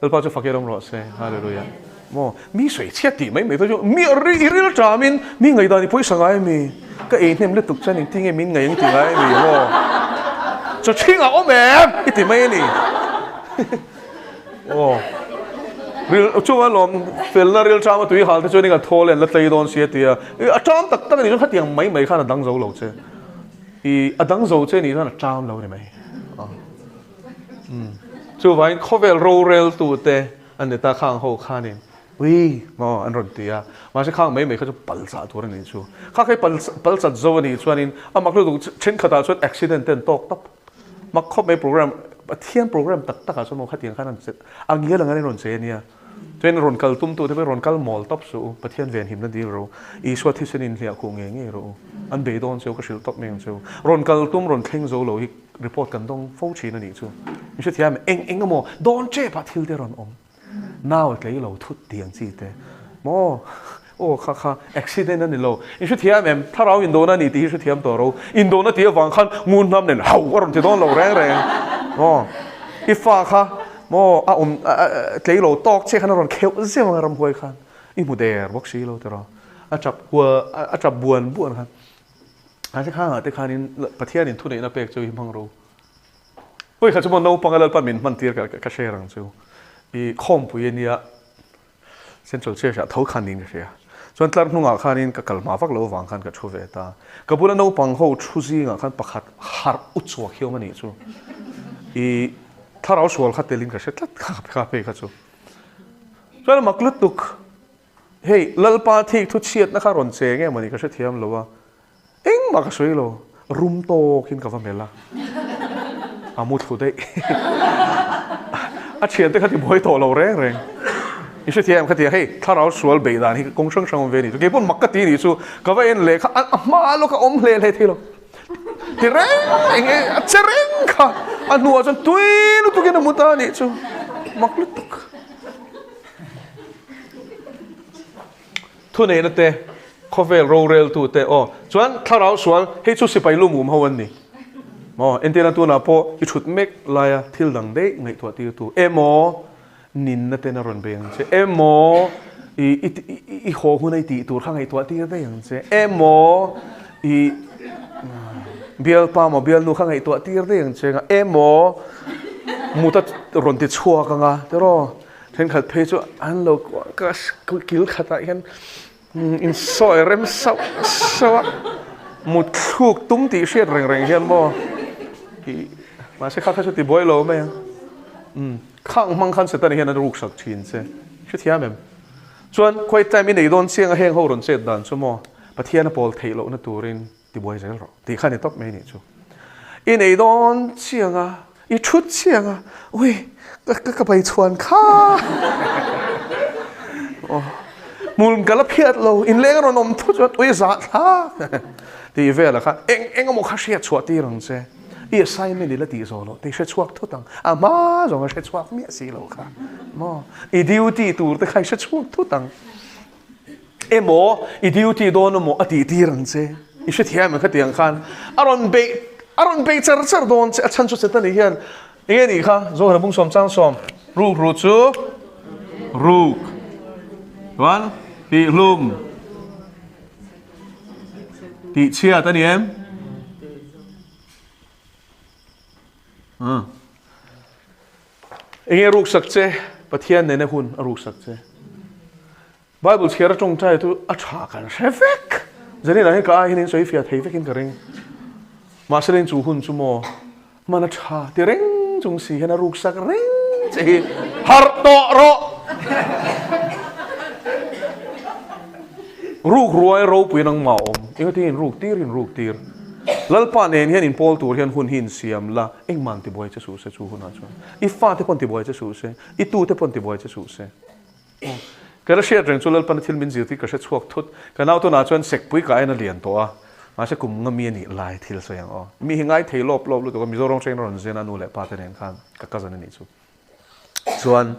Lalpa chu fakir awm rawh se. Hallelujah. Maw, mi sawi chhiat tih mai mai chu mi i ril ṭamin mi ngaihdan i pawisa ngai mi? Ka ei hnem lutuk chuan engtin nge min ngaih ang ti ngai mi maw? Chaw ṭhingah awm em? I ti mai a ni. Aw, ril chu a lawm felna ril ṭam a tui hal te chuan i ka thaw len la tlei dawn si a ti a. A ṭam tak tak a nih chuan khatiang mai mai khan a dang zo lo che. I a dang zo che nih chuan a ṭam lo ni mai. Chuvangin khawvel roreltute an ni ta khang ho khanin. Ui maw an rawn ti a, mahse khang mai mai kha chu pal chah tur a nih chu. Kha kha i pal pal chat zo a nih chuanin a mak lutuk thenkhatah chuan accident te an tawk tawp. Mak khawp mai program Pathian program tak takah chuan maw khatiang khan an che a ngial ang an rawn che a nia. Chuan rawn kal tum tute pawh rawn kal mawl tawp suh u, Pathian venhimna dil rawh u, Isua thisen inhliah khuh ngei ngei rawh u, an beidawn cheu ka hrilh tawp mai ang cheu. Rawn kal tum rawn thleng zo lo hi report kan dawng fo thin a nih chu. Min hrethiam em? Eng eng emaw dawn tep ah thil te rawn awm. Nau tlei lo thut tih ang chi te. Maw? Aw kha kha accident a ni lo. In hrethiam em? Thlarau indona a ni tih hi hrethiam tawh ro. Indona tih avang khan ngun hnam nen hau a rawn ti dawn lo reng reng. Maw? I fa kha maw a awm tlei lo tawk che khan a rawn kheuh zeuh ang a ramhuai khan. I hmu der bawk si lo tiraw. A tap hua a tap buan buan khan. Mahse khangah te khanin Pathianin thuneihna pek chu i hmang ro. Pawi kha chu maw naupang a Lalpa min hman tir ka share ang chu. I khawmpui a nia Central Church ah tho khan niin ka hria. Chuan tlar hnungah khanin ka kal hma vak lo avang khan ka thu ve ta. Ka bula naupang ho thu zingah khan pakhat harh u chhuak hi awm a nih chu. I thlarau sual kha telin ka hre tlat kha phei kha chu. Chuan a mak lutuk. Hei Lalpa thik thu chhiatna kha rawn che nge mawni ka hrethiam lo a. Engmah ka sawi lo, rum tawkin ka va melh a, a mu thlu daih. A thiante kha ti buai tawh lo reng reng. I hrethiam em kha tia hei thlarau sual beih dan hi kawng hrang hrang awm ve a ni chu. Keipawh mak ka ti nih chu ka va en leh kha a hma lawk a awm hle hle thei lo. Ti reng eng e a che reng kha a hnuah chuan tui lutukin a mu ta a nih chu. Mak lutuk. Thuneihna te, khawvel roreltu te aw. Chuan thlarau sual, hei chu sipai lumum ho an ni. Maw, entirna tunah pawh i thut mek laia thil dang daih ngaihtuah tirtu emaw, ninna ten a rawn bei ang che emaw, i i haw huna i tih tur kha ngaihtuah tir daih ang che emaw, i bialpa maw bialnu kha ngaihtuah tir daih ang che emaw, muta rawn ti chhuak anga tiraw. Thenkhat phei chu an lo kil khatah hian insawi rem sauh sauh a, mut thluk tum tih hriat reng reng hian maw ih mahse kha kha chu ti buai lo mai ang. Umm khang hmang khan Setana hian a ruksak thin che hrethiam em? Chuan quiet time i nei dawn chiang a heng ho rawn chet dan chu maw Pathian a pawl theih lohna turin Ti buai zel rawh tih kha ni tawp mai nih chu. I nei dawn chiang a, i thut chiang a, ui ka ka pai chhuan kha. Aw hmul ka la phiat lo, inleng a rawn awm thut chuan ui zah thlak tih vel a kha eng eng emaw kha hriat chhuah tir ang che. I assignment i la tih zawh loh te i hre chhuak thut ang, a hma zawng a hre chhuak miah si lo kha maw. I duty tur te kha i hre chhuak thut ang. Emaw i duty dawn emaw a tih tir ang che. I hrethiam em khatiang khan a rawn beih a rawn beih char char dawn che a chhan chu Setani hian enge nih kha Zohana bungsawm changsawm ruk ru chu ruk chuan tih hlum tih chhiat a ni em? Enge ruksak che Pathian nena hun a ruksak che. Bible chhiar a tawngtai chu a tha kan hre vek. Zanin ah hian ka ai hian in sawi fiah thei vekin ka ring. Mahse leng chu hun chu maw hman a tha ti reng chung si hian a ruksak reng che hi harh tawh rawh. Ruk ruai ropui nangmah awm. Engati in ruk tir in ruk tir. Lalpa nen hian in pawl tur hian hun hi in siam la engmah an tibuai che suh se chu hunah chuan. I fate pawh an tibuai che suh se. I tute pawh an tibuai che suh se. Ka la hriat reng chu Lalpana thil min zirtir ka hre chhuak thut. Ka nau tunah chuan sekpui ka aina lian tawh a, mahse kum nga mi a nih lai thil sawi ang aw. Mi hi ngai thei lawp lawp lutuk a, Mizoram train a rawn zin a nu leh pa te nen khan ka cousin a nih chu. Chuan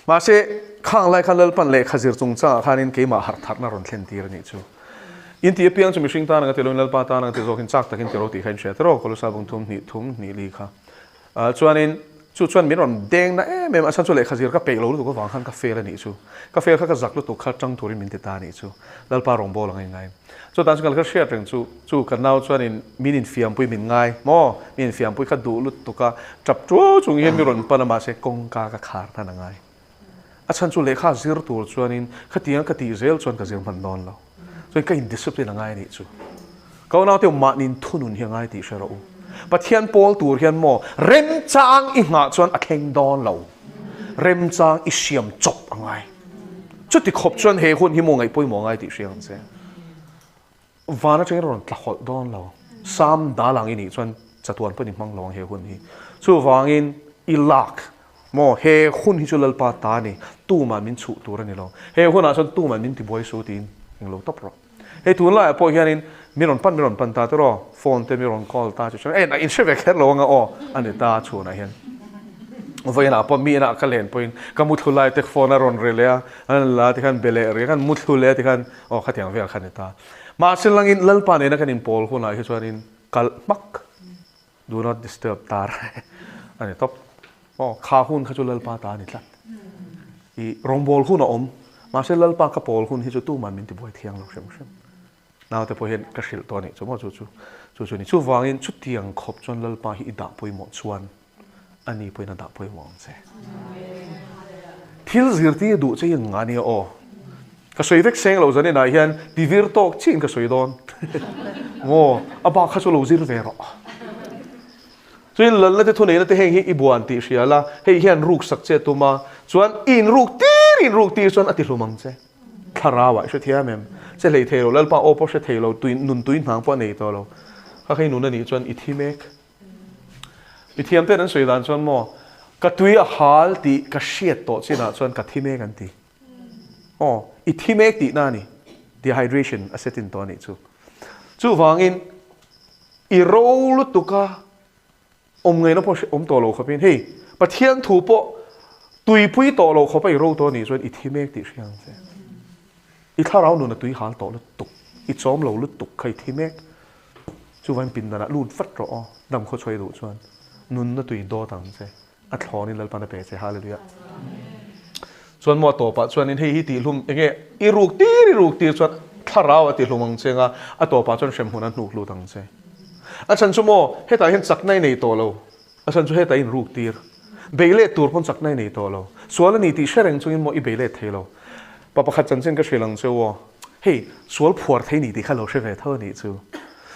mahse khang lai khan Lalpan lehkha zir chungchangah khanin keimah harh tharna rawn thlen tir a nih chu. In tih apiang chu mihring tan ang a ti loin Lalpa tan ang a ti zawkin chak takin ti ro tih kha in hria tiraw Kolosa bung thum hnih thum hnih li kha. Chuanin chu chuan min rawn deng na em em a, chhan chu lehkha zir ka peih lo lutuk avang khan ka fail a nih chu. Ka fail kha ka zak lutuk kha tang turin min ti ta a nih chu. Lalpa rawngbâwl ang a ingai. Chutan chu ka hriat reng chu, chu ka nau chuanin min infiampui min ngai maw? Min infiampui kha duh lutuk a, tap tuau chung hian mi rawn pan a mahse kawngka ka khar hnan a ngai. A chhan chu lehkha zir tur chuanin khatiang ka tih zel chuan ka zir hman dawn lo. Chuan ka indiscipline a ngai a nih chu. Ka unaute u mahniin thunun hi a ngai tih hre rawh u. Pathian pawl tur hian maw remchang i nghah chuan a thleng dawn lo. Remchang i siam chawp a ngai. Chuti khawp chuan he hun hi maw ngaih pawimawh ngai tih hria ang che. Van atangin a rawn tla hawlh dawn lo. Sam dal ang i nih chuan chatuan pawhin i hmang lo ang he hun hi. Chuvangin i lak maw he hun hi chu Lalpa ta a ni, tumah min chhuh tur a ni lo. He hunah chuan tumah min tibuai su tiin englo tawp rawh. Hei tunlaiah pawh hianin mi rawn pan mi rawn pan ta tiraw, phone te mi rawn call ta chu chuan eh in hre ve kher lo anga aw a ni ta chhunah hian. Vawiinah pawh mi inah ka len pawhin ka muthlu lai te phone a rawn ri leh a, an la tikhan be leh rih a, kan muthlu leh tikhan aw khatiang vel kha ni ta. Mahse langin Lalpa nena kan inpawl hunah hi chuanin kalh hmak, do not disturb tar a ni tawp. Aw kha hun kha chu Lalpa ta a ni tlat. I rawngbâwl hun a awm, mahse Lalpa ka pawl hun hi chu tuman min tibuai thiang lo hrim hrim. Naute pawh hian ka hrilh tawh a nih chu maw chu chu chu chu a ni. Chuvangin chutiang khawp chuan Lalpa hi i dah pawimawh chuan ani pawhin a dah pawimawh ang che. Thil zirtir duh che hi eng nga nia aw. Ka sawi vek seng lo zanin ah hian tivir tawk chiin ka sawi dawn. Maw a bak kha chu lo zir ve rawh. Chuin lalna te thuneihna te heng hi i buan tih hria la, hei hian ruk sak che tum a, chuan i inruk tir i inruk tir chuan a ti hlum ang che. Thlarau ah i hre thiam em? Che hlei thei lo, Lalpa aw pawh hre thei lo, tui nun tui hnang pawh a nei tawh lo. Kha kha i nun a nih chuan i thi mek. Mi thiam ten an sawi dan chuan maw, ka tui a hal tih ka hriat tawh chinah chuan ka thi mek an ti. Aw, i thi mek tihna a ni. Dehydration a set in tawh a nih chu. Chuvangin i ro lutuk a awm ngaihna pawh awm tawh lo khawpin hei Pathian thu pawh tuipui tawh lo khawpa i ro tawh a nih chuan i thi mek tih hria ang che. I thlarau nun a tui hal tawh lutuk, i chawm lo lutuk kha i thi mek. Chuvangin pindanah lut vat rawh aw, dam khaw chhuai duh chuan nunna tui dawt ang che, a thlawnin Lalpan a pe che, Hallelujah. Chuan maw a tawpah chuanin hei hi tihhlum enge i ruk tir i ruk tir chuan thlarau a tihlum ang che anga a tawpah chuan hremhmun a hnuk lut ang che. A chhan chu maw hetah hian chakna i nei tawh lo, a chhan chu hetah i inruk tir. Bei let tur pawn chakna i nei tawh lo. Sual a ni tih hre reng chungin maw i bei let thei lo. Pa pakhat chanchin ka hrilh ang che u aw. Hei, sual phuar thei ni tih kha lo hre ve tho a nih chu.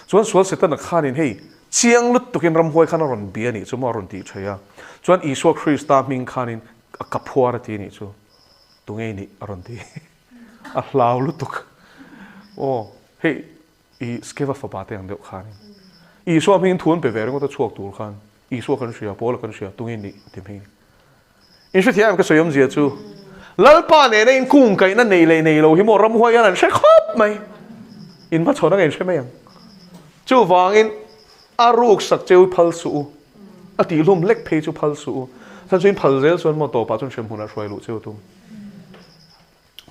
Chuan sual Setana khanin hei, chiang lutukin ramhuai khan a rawn bia a nih chu maw a rawn tih thei a. Chuan Isua Krista hming khanin ka phuar a ti a nih chu. Tunge i nih? a rawn ti. A hlau lutuk. Aw, hei, i Skeva fapa te ang deuh khanin Isua hmingin thu an pe ve ringawt a chhuak tur khan Isua kan hria, Paula kan hria, tunge i nih? a ti hming. In hrethiam em ka sawi awmzia chu Lalpa nena in kungkaihna nei leh nei lo hi maw ramhuai hian an hre khawp mai. In hmachhawn anga in hre mai ang. Chuvangin a ruk sak cheu phal suh u, a tihhlum hlek phei chu phal suh u. Chhan chu in phal zel chuan maw tawpah chuan hremhmunah hruai luh cheu tum.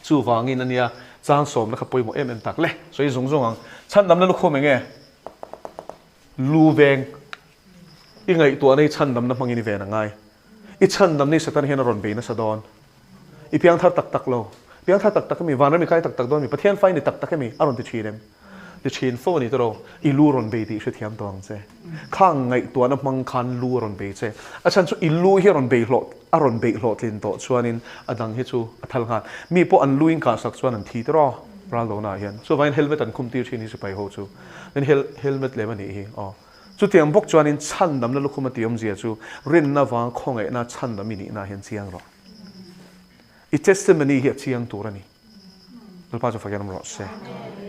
Chuvangin ania chang sawmna kha pawimawh em em tak le. Sawi zung zung ang. Chhandamna lukhum enge? Lu veng. I ngaihtuahna i chhandamna hmangin i ven a ngai. I chhandamna i Satan hian a rawn bei nasa dawn. I piang thar tak tak lo. Piang thar tak tak emi? Vanram i kai tak tak dawn emi? Pathian fa i ni tak tak emi? A rawn ti thin em? Ti thin fo a ni tawh. I lu rawn bei tih hrethiam tawh ang che. Khang ngaihtuahna hmang khan lu a rawn bei che. A chhan chu i lu hi a rawn bei hlawh a rawn beih hlawhtlin tawh chuanin a dang hi chu a thal nghal. Mi pawh an lu in kahsak chuan an thi tawh ral lohnaah hian. Chuvangin helmet an khum tir thin hi sipai ho chu. Tin helmet lem a nih hi aw. Chutiang bawk chuanin chhandamna lukhum a tih awmzia chu rinna vang khawngaihna chhandam i nihna hian chiang rawh. I testimony hi a chiang tur a ni. Lalpa chu fakin awm rawh se.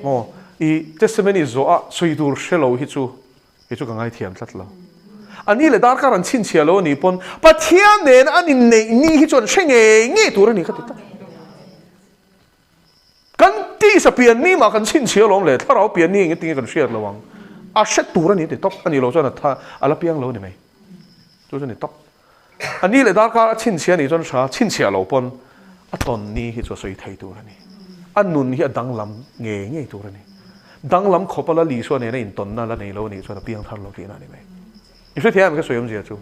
Maw i testimony zawh a sawi tur hre lo hi chu kei chu ka ngaithiam tlat lo. A ni leh darkar an chhinchhiah lo a nih pawn Pathian nena an inneih ni hi chuan hre ngei ngei tur a ni ka ti tlat. Kan tisa pian ni mah kan chhinchhiah alawm le, thlarau pian ni engtin nge kan hriat lo ang. A hre tur a ni ti tawp, a nih loh chuan a tha a la piang lo a ni mai. Chu chu a ni tawp. A ni leh darkar a chhinchhiah a nih chuan hra chhinchhiah lo pawn a tawn ni hi chu a sawi thei tur a ni. A nun hi a danglam ngei ngei tur a ni. Danglam khawp a la Lisua nena intawnna la nei lo a nih chuan a piang thar lo tihna a ni mai. I hrethiam em ka sawi awmzia chu?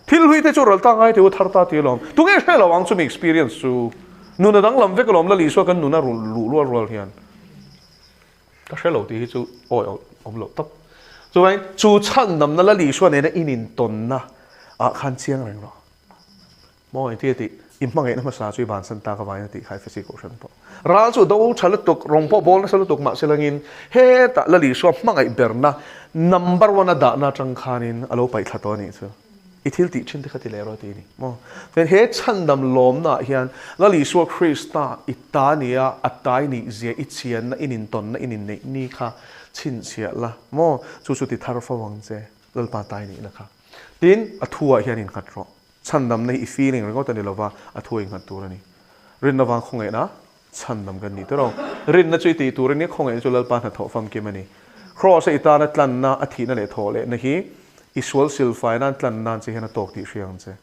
Thil hlui te chu ral ta ngai teh u thar ta ti alawm. Tunge hre lo ang chumi experience chu? Nun a danglam vek alawm Lalisua kan nun a luh rual rual hian. Ka hre lo tih hi chu awi awm loh tawp. Chuvangin chu chhandamna Lalisua nena in intawnna ah khan chiang reng rawh. Maw engti a tih? I hmangaihna hmasa chu i bansan tak avangin a tih kha Efesi kohhran pawh. Ral chu do tha lutuk, rawng pawh bawl nasa lutuk mahse langin hetah Lalisua hmangaih berna number one a dahna atang khanin a lo paih thla tawh a nih chu. I thil tih thin te kha ti leh rawh ti a ni maw? Chuan he chhandam lawmnaah hian Lal Isua Krista i ta nia a tai nih zia i chianna i nintawnna i ninneih ni kha chhinchhiah la maw? Chu chu ti thar fo ang che Lalpa tai nihna kha. Tin, a thuah hian innghat rawh. Chhandamna hi i feeling ringawt a ni lova, a thu a innghat tur a ni. Rinna vang khawngaihna chhandam kan nih tawh. Rinna chu i tih tur a nia, khawngaihna chu Lalpa hnathawh famkim a ni. Kraws a i tana tlanna, a thihna leh thawh lehna hi i sual silfai nan tlan nan che hian a tawk tih hria ang che.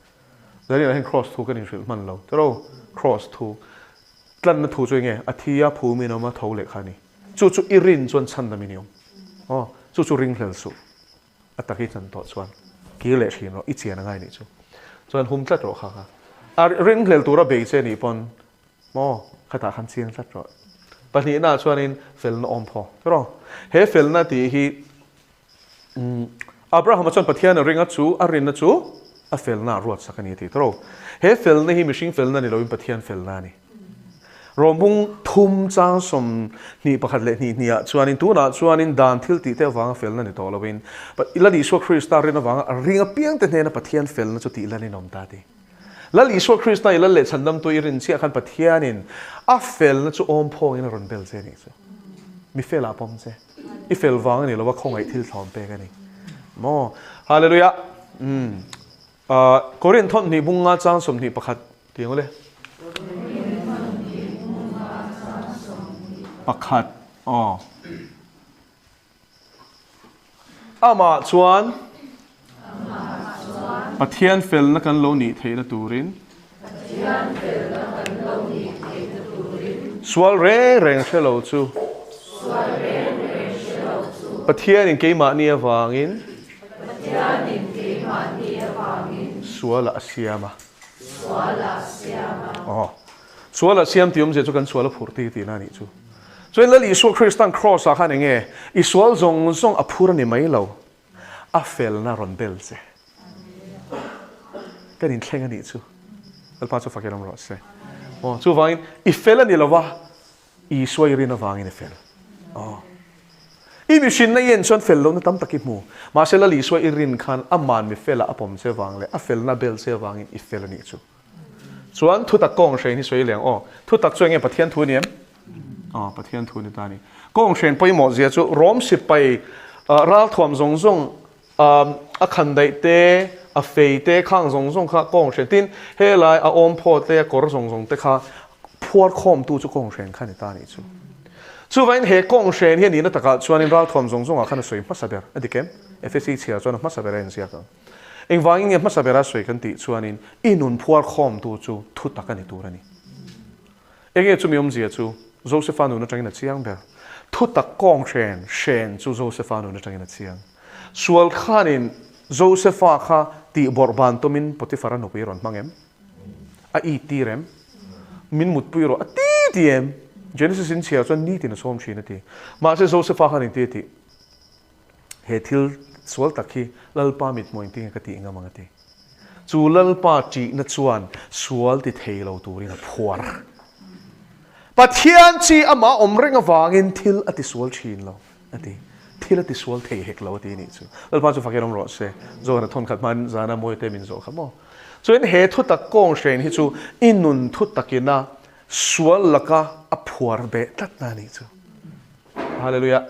Zaninah hian Kraws thu kan inhrilh hman lo tawh. Kraws thu, tlanna thu chu enge? A thi a, phum in awm a, tho leh kha a ni. Chu chu i rin chuan chhandam in i awm. Aw, chu chu ringhlel suh. A tak i chan tawh chuan kir leh thin rawh, i chian a ngai nih chu. Chuan hum tlat rawh kha kha. A ringhlel tura bei che nih pawn Maw? Khatah khan chiang tlat rawh. Pahnihnaah chuanin felna awm phaw. Rawh. He felna tih hi Abrahama chuan Pathian a ring a chu a rinna chu a felna ah ruatsak a ni a ti tawh. He felna hi mihring felna ni loin Pathian felna a ni. Rawmbung thum chang 21 leh hnih hnih ah chuanin tunah chuanin dan thil tih te avanga felna ni tawh loin Lal Isua Krista rin avanga a ring apiangte hnena Pathian felna chu tih lan in awm ta a ti. Lal Isua Krista i lal leh chhandamtu i rin chiah khan Pathianin a felna chu awm phawngin a rawn bel che a nih chu. Mi felah pawm che. I fel vang a ni lo a, khawngaih thil thlawm pek a ni. Maw? Hallelujah! Umm. Korinth thawmhnih bunga chang 21 ti ang ule. Pakhat. Aw. Amah chuan Pathian felna kan lo nih theihna turin Sual reng reng hre lo chu Pathianin keimahni avangin Sualah a siam a. Aw. Sualah siam tih awmzia chu kan sual a phurh tir tihna a nih chu. Chuan Lal Isua Kristan Kraws ah khan enge i sual zawng zawng a phur a ni mai lo, a felna rawn bel che. Kan inthleng a nih chu. Lalpa chu fakin awm rawh se. Aw, chuvangin i fel a ni lo va, Isua i rin avangin i fel. Aw. I mihrinna i en chuan fel lohna tam tak i hmu. Mahse Lal Isua i rin khan aman mi fela a pawm che vang leh a felna bel che avangin i fel a nih chu. Chuan thutak kawnghren hi sawi leng aw. Thutak chu enge Pathian thu a ni em? Aw, Pathian thu a ni ta a ni. Kawnghren pawimawh zia chu Rom sipai ralthuam zawng zawng a khandaih te, a fei te, khang zawng zawng kha kawnghren tin helai a awmphaw te, a kawr zawng zawng te kha phuar khawmtu chu kawnghren kha a ni ta a nih chu. Chuvangin he kawnghren hi a nihna takah chuanin ralthuam zawng zawngah khan a sawi hmasa ber a dik em? Efesi chhiar chuan a hmasa ber a inziak ang. Engvangin nge hmasa bera sawi kan tih chuanin i nun phuar khawmtu chu thu tak a ni tur a ni. Enge chumi awmzia chu Josefa nun atangin a chiang ber. Thu tak kawng hren hren chu Josefa nun atangin a chiang. Sual khanin Josefa kha tih bawrh ban tumin Potifara nupui rawn hmang em? A it tir em? Min mutpui rawh a ti ti em? Genesis in chhiar chuan nitin a sawm thin a ti. Mahse Josefa khan engti a tih? He thil sual tak hi Lalpa mithmuh engtin nge ka tih ngam ang a ti. Chu Lalpa ṭihna chuan sual ti thei lo turin a phuar. Pathian chi amah awm reng avangin thil a ti sual ṭhin lo a ti. Thil a ti sual thei hek lo a ti nih chu. Lalpa chu fakin awm rawh se. Zawhna thawn khat hmain zana Mawite min zawh kha maw. Chuan he thutak kawng hrein hi chu i nun thutakina sual laka a phuar beh tlatna a nih chu. Hallelujah.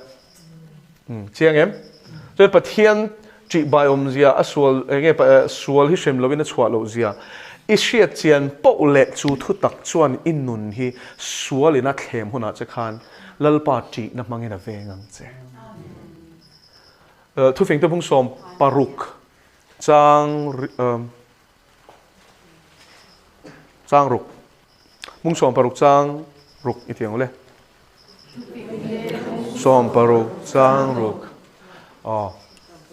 Chiang em? Chuan Pathian ṭihbai awmzia a sual eng nge sual hi hrem loin a chhuah loh zia i hriat chian poh leh chu thutak chuan i nun hi sualin a thlem hunah che khan Lalpa ṭihna hmangin a veng ang che. Thufingte bung 16 chang chang ruk bung 60 chang ruk i ti ang ule. 60 chang ruk. Aw.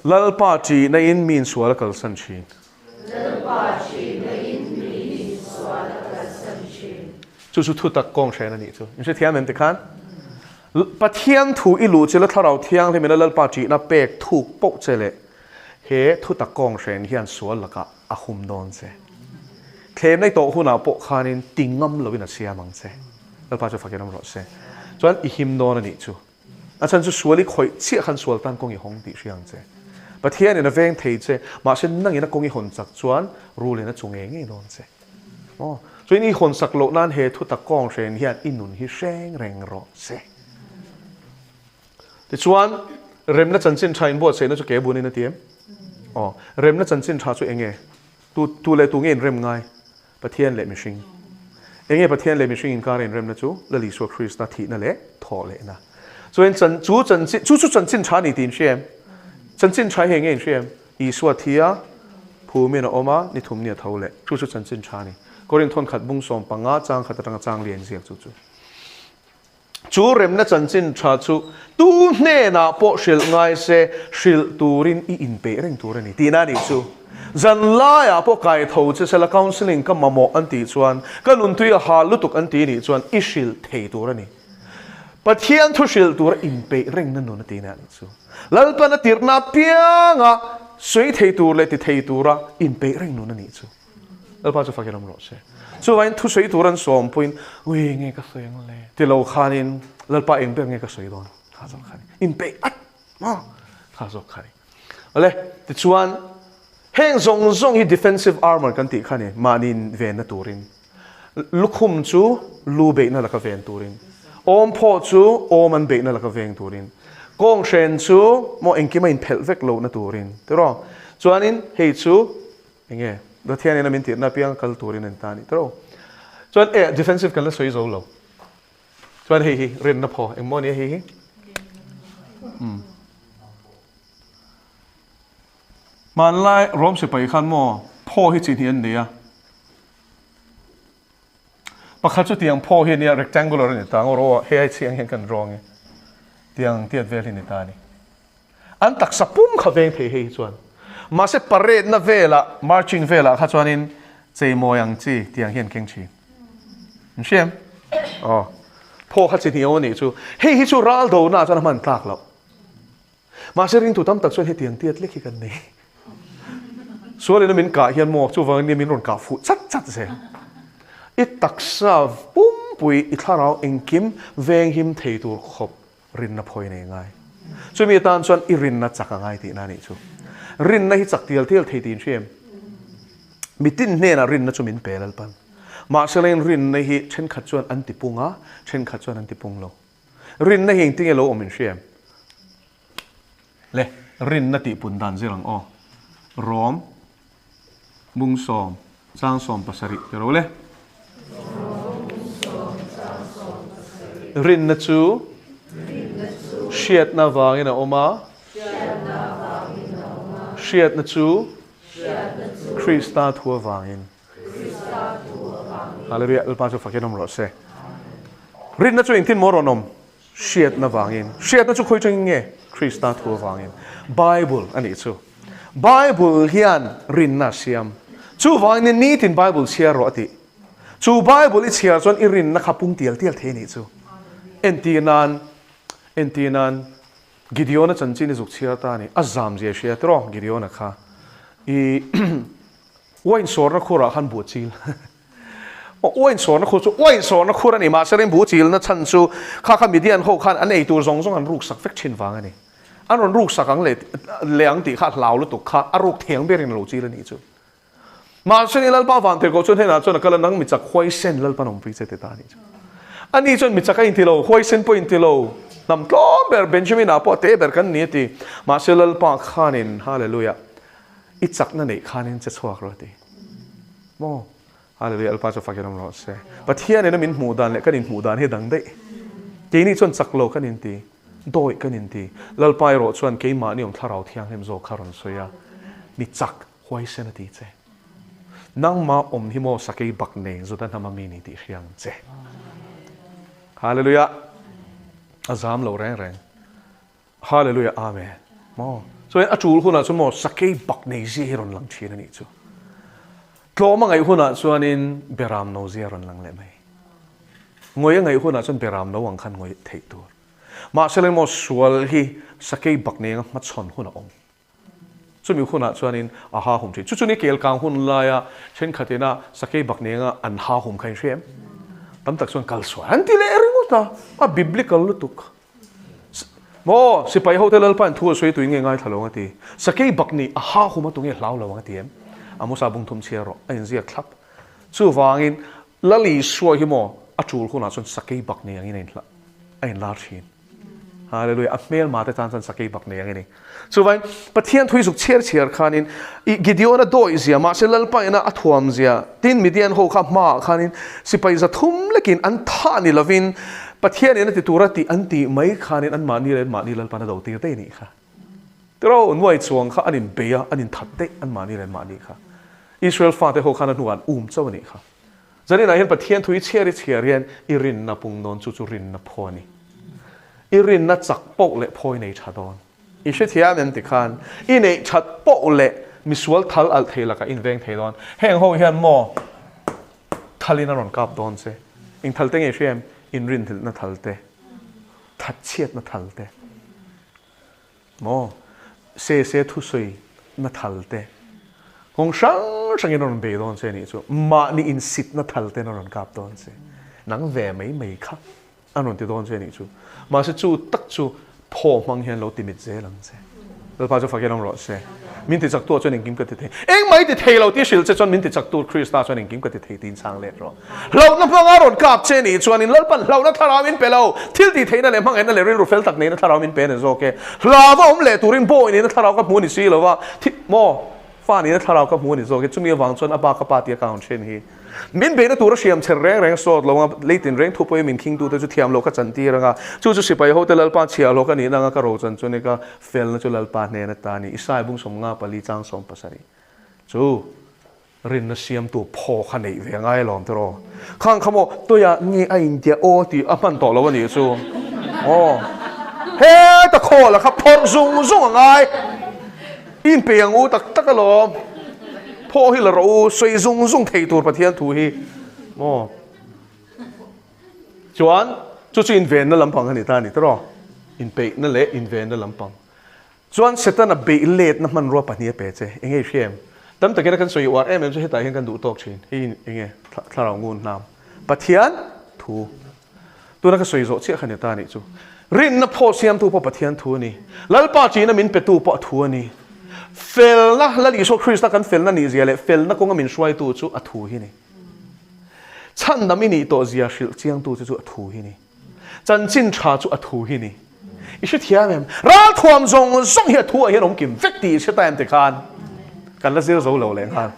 Lalpa ṭihna in mi insual a kalsan ṭhin. Lalpa ṭihna in mi insual a kalsan ṭhin. Chu chu thutak kawng hren a nih chu. In hrethiam em tikhan? Pathian thu i luh chila Thlarau Thianghlim in a Lalpa ṭihna pek thuk poh che leh he thutak kawng hren hian sual lakah a hum dawn che. Thlemna i tawh hunah pawh khanin ti ngam loin a siam ang che. Lalpa chu fakin awm rawh se. Chuan i him dawn a nih chu. A chhan chu sual i khawih chiah khan sual tan kawng i hawng tih hria ang che. Pathianin a veng thei che, mahse nangin a kawng i hawn chak chuan rulin a chu ngei ngei dawn che. Maw? Chuan i hawn sak loh nan he thutak kawng hren hian i nun hi hreng reng rawh se. Tichuan, remna chanchin tha inbuatsaihna chu ke bunin a ti em? Aw, remna chanchin tha chu eng nge? Tu, tu leh tu nge inrem ngai? Pathian leh mihring. Eng nge Pathian leh mihring inkara inremna chu? Lal Isua Krista thihna leh thawhlehna. Chuan chan, chu chanchin, chu chu chanchin tha a ni tih in hria em? Chanchin tha hi eng nge in hria em? Isua thi a, phumin a awm a, ni thum ni a tho leh. Chu chu chanchin tha a ni. Korinth thawnkhat bung 15 chang khat atanga chang lian ziak chu chu. Chu remna chanchin tha chu tu hnenah pawh hrilh ngai se, hrilh turin i inpeih reng tur a ni tihna a nih chu. Zan laiah pawh kai tho che sela counselling ka mamawh an tih chuan, ka nuntui a hal lutuk an tih nih chuan i hrilh thei tur a ni. Pathian thu hrilh tura inpeih rengna nun a tihna a nih chu. Lalpan a tirhna apianga sawi thei tur leh ti thei tura inpeih reng nun a nih chu. Lalpa chu fakin awm rawh se. Chuvangin thusawi tur an sawm pawhin, Ui, nge ka sawi ang le? Ti lo khanin, Lalpa eng ber nge ka sawi dawn? Kha zawk kha ni. Inpeih at maw? Kha zawk kha ni. Awle, tichuan, heng zawng zawng hi defensive armour kan tih kha ni, mahni venna turin. Lukhum chu lu beihna laka ven turin. Awmphaw chu awm an beihna laka veng turin. Kawnghren chu maw engkim a inphelh vek lohna turin. Tiraw? Chuanin hei chu Enge? Pathianin a min tirhna apiang kal turin an ta a nih tawh. Chuan e, defensive kan la sawi zo lo. Chuan hei hi rinna phaw, engmaw nia hei hi? Um. Hmanlai Rom sipai khan maw phaw hi chi hnih an nei a. Pakhat chu tiang phaw hi a nia, rectangular a ni ta. Ngaw rawh, hei ai chhiang hian kan draw ange. Tiang tiat vel hi ni ta a ni. An taksa pum kha veng thei hei hi chuan. Mahse parade na velah, marching velah kha chuanin cheimawi ang chi tiang hian keng thin. An hria em? Aw. Phaw kha chi hniau a nih chu. Hei hi chu ral do na chuan a hman tlak loh. Mahse ringtu tam tak chuan hetiang tiat lek hi kan nei. Sualin a min kah hian maw chuvangin nia min rawn kah fuh chat chat zel. I taksa pumpui i thlarau engkim venghim thei tur khawp Rinna phawi nei ngai. Chumi atan chuan i rinna chak a ngai tihna a nih chu. Rinna hi chak tial tial thei tiin hria em? Mitin hnenah rinna chu min pe Lalpan. Mahse leng rinna hi thenkhat chuan an ti pung a, thenkhat chuan an ti pung lo. Rinna hi engtin nge lo awm in hria em? Le, rinna tih pun dan zir ang aw. Rom. Bung sawm, chang 70 ti ro le. Rinna chu hriatna vangin a awm a, hriatna chu Krista thu avangin. Hallelujah, Lalpa chu fakin awm rawh se. Rinna chu engtin maw rawn awm? Hriatna vangin. Hriatna chu khawi tangin nge? Krista thu avangin. Bible a nih chu. Bible hian rinna a siam. Chuvangin nitin Bible chhiar rawh a tih. Chu Bible i chhiar chuan i rinna kha pung tial tial thei a nih chu. Entir nan, entir nan, Gideon-a chanchin i zuk chhiar ta a ni. A zam zia i hria tiraw Gideon-a kha. I wine sawrna khurah khan buh a chil. Uain sawrna khur chu uain sawrna khur a ni. Mahse rinbu chilna chhan chu kha kha Midian ho khan an ei tur zawng zawng an ruksak vek thin vang a ni. An rawn ruksak ang leh leh ang tih kha a hlau lutuk kha a ruk theng berin a lo chil a nih chu. Mahse ni Lalpa van tirhkoh chuan hnenah chuan a kal a, nang michak huaisen Lalpan awmpui che ti ta a nih chu. Ani chuan michak a inti lo, huaisen pawh a inti lo, hnam tlawm ber Benjamin ah pawh a te ber kan ni a ti. Mahse Lalpa khanin Hallelujah i chakna neih khanin che chhuak rawh a ti. Maw? Hallelujah, Lalpa chu fakin awm rawh se. Pathian ina min hmuh dan leh kan inhmuh dan hi a dang daih. Keini chuan chak lo kan inti, dawih kan inti. Lalpa erawh chuan keimahni awm thlarau thianghlim zawk kha rawn sawi a, mi chak huaisen a ti che. Nangmah awm hi maw sakei bak nei Juda hnama mi ni tih hria ang che. Hallelujah! A zam lo reng reng. Hallelujah Amen maw chuan a tul hunah chuan maw sakei bak nei zia hi rawn lang thin a nih chu tlawm a ngaih hunah chuanin beram no zia rawn lang leh mai ngawi a ngaih hunah chuan beram no ang khan ngawi theih tur mahse leng maw sual hi sakei bak nei anga hmachhawn hun a awm chumi hunah chuanin a ha hum thin chu chu ni kel kang hun laia thenkhatina sakei bak nei anga an ha hum kha in hria em tam tak chuan kal sual an ti leh ringawt a a biblical lutuk. Maw, sipai hote Lalpain thu a sawi tuin nge ngaithla lo ang a ti. Sakei bak nih a ha hum a tunge hlau lo ang a ti em? Amosa bung thum chhia rawh, a inziak thlap. Chuvangin, Lal Isua hi maw a tul hunah chuan sakei bak nei angin a inhla a inlar thin. Hallelujah! A hmelma te tan chuan sakei bak nei ang a ni. Chuvangin, Pathian thu hi zuk chhiar chhiar khanin i Gideon-a dawih zia, mahse Lalpa ina a thuam zia, tin Midian ho kha hmaah khanin sipai 300 lekin an thah ni lovin Pathianin a ti tura tih an tih mai khanin anmahni leh anmahni Lalpan a do tir daih nih kha. Tiraw, nuai chuang kha an inbei a, an inthat daih anmahni leh anmahni kha. Israel fate ho khan a hnuah an um chauh a nih kha. Zaninah hian Pathian thu i chhiar i chhiar hian i rinna pung dawn chu chu rinna phaw a ni. I rinna chak poh leh phawi nei tha dawn. I hrethiam em ti khan i neih that poh leh misual thal alh thei lakah i inveng thei dawn. Heng ho hian maw thalin a rawn kap dawn che. Eng thal te nge i hria em? Inrinhlelhna thal te, thatchhiatna thal te. Maw? Se se thusawi na thal te, kawng hrang hrangin a rawn bei dawn che anih chu. Mahni insitna thal ten a rawn kap dawn che. Nang ve mai mai kha a rawn ti dawn che anih chu. Mahse chu tak chu phaw hmang hian lo timit zel ang che. Lalpa chu fakin awm rawh se. Min ti chaktu ah chuan engkim ka ti thei. Engmah i ti thei lo tih hrilh che chuan min ti chaktu Krista chuan engkim ka ti thei tiin chhang let rawh. Hlauhna hmanga rawn kap che nih chuanin Lalpan hlauhna thlarau in pe lo. Thil tih theihna leh hmangaihna leh rilru fel tak neihna thlarau min pe a ni zawk e. Hlava awm leh turin bawi nihna thlarau ka hmu a ni si lo va, thi maw fa nihna thlarau ka hmu a ni zawk e. Chumi avang chuan a pa ka pa tia ka hawn then hi. Min beihna tura hriam cher reng reng sawt lo anga leitin reng thu pawhin min khingtute chu thiam loh ka chantir anga chu chu sipai hote Lalpa chhiah hlawk a nihna anga ka ro chan chu ni ka felna chu Lalpa hnen ata a ni. Isai bung 54 chang 17 chu Rinna siamtu phaw kha neih ve ngai alawm tiraw? Khang kha maw tuiah nge a intiah aw tih a hman tawh lo a nih chu. Aw heta khawl a kha phawrh zung zung a ngai. I inpei ang u tak tak alawm. Phaw hi la rawh u, sawi zung zung thei tur Pathian thu hi maw. Chuan chu chu invenna lampang a ni ta a ni tiraw? Inpeihna leh invenna lampang. Chuan Setana beih letna hmanrua pahnih a pe che. Enge i hria em? Tam takin a kan sawi uar em em chu hetah hian kan duh tawk thin. Hei enge thlarau ngun hnam Pathian thu. Tuna ka sawi zawh chiah kha ni ta anih chu. Rinna phaw siamtu pawh Pathian thu a ni. Lalpa ṭihna min petu pawh a thu a ni. Felna, Lal Isua Krista kan felna nih zia leh felna kawnga min hruaitu chu a thu hi ni. Chhandam i nih tawh zia hrilh chiangtu chu chu a thu hi ni. Chanchin tha chu a thu hi ni. I hrethiam em? Ralthuam zawng zawng hi a thu ah hian awm kim vek tih i hre ta em tikhan kan la zir zo lo leh nghal.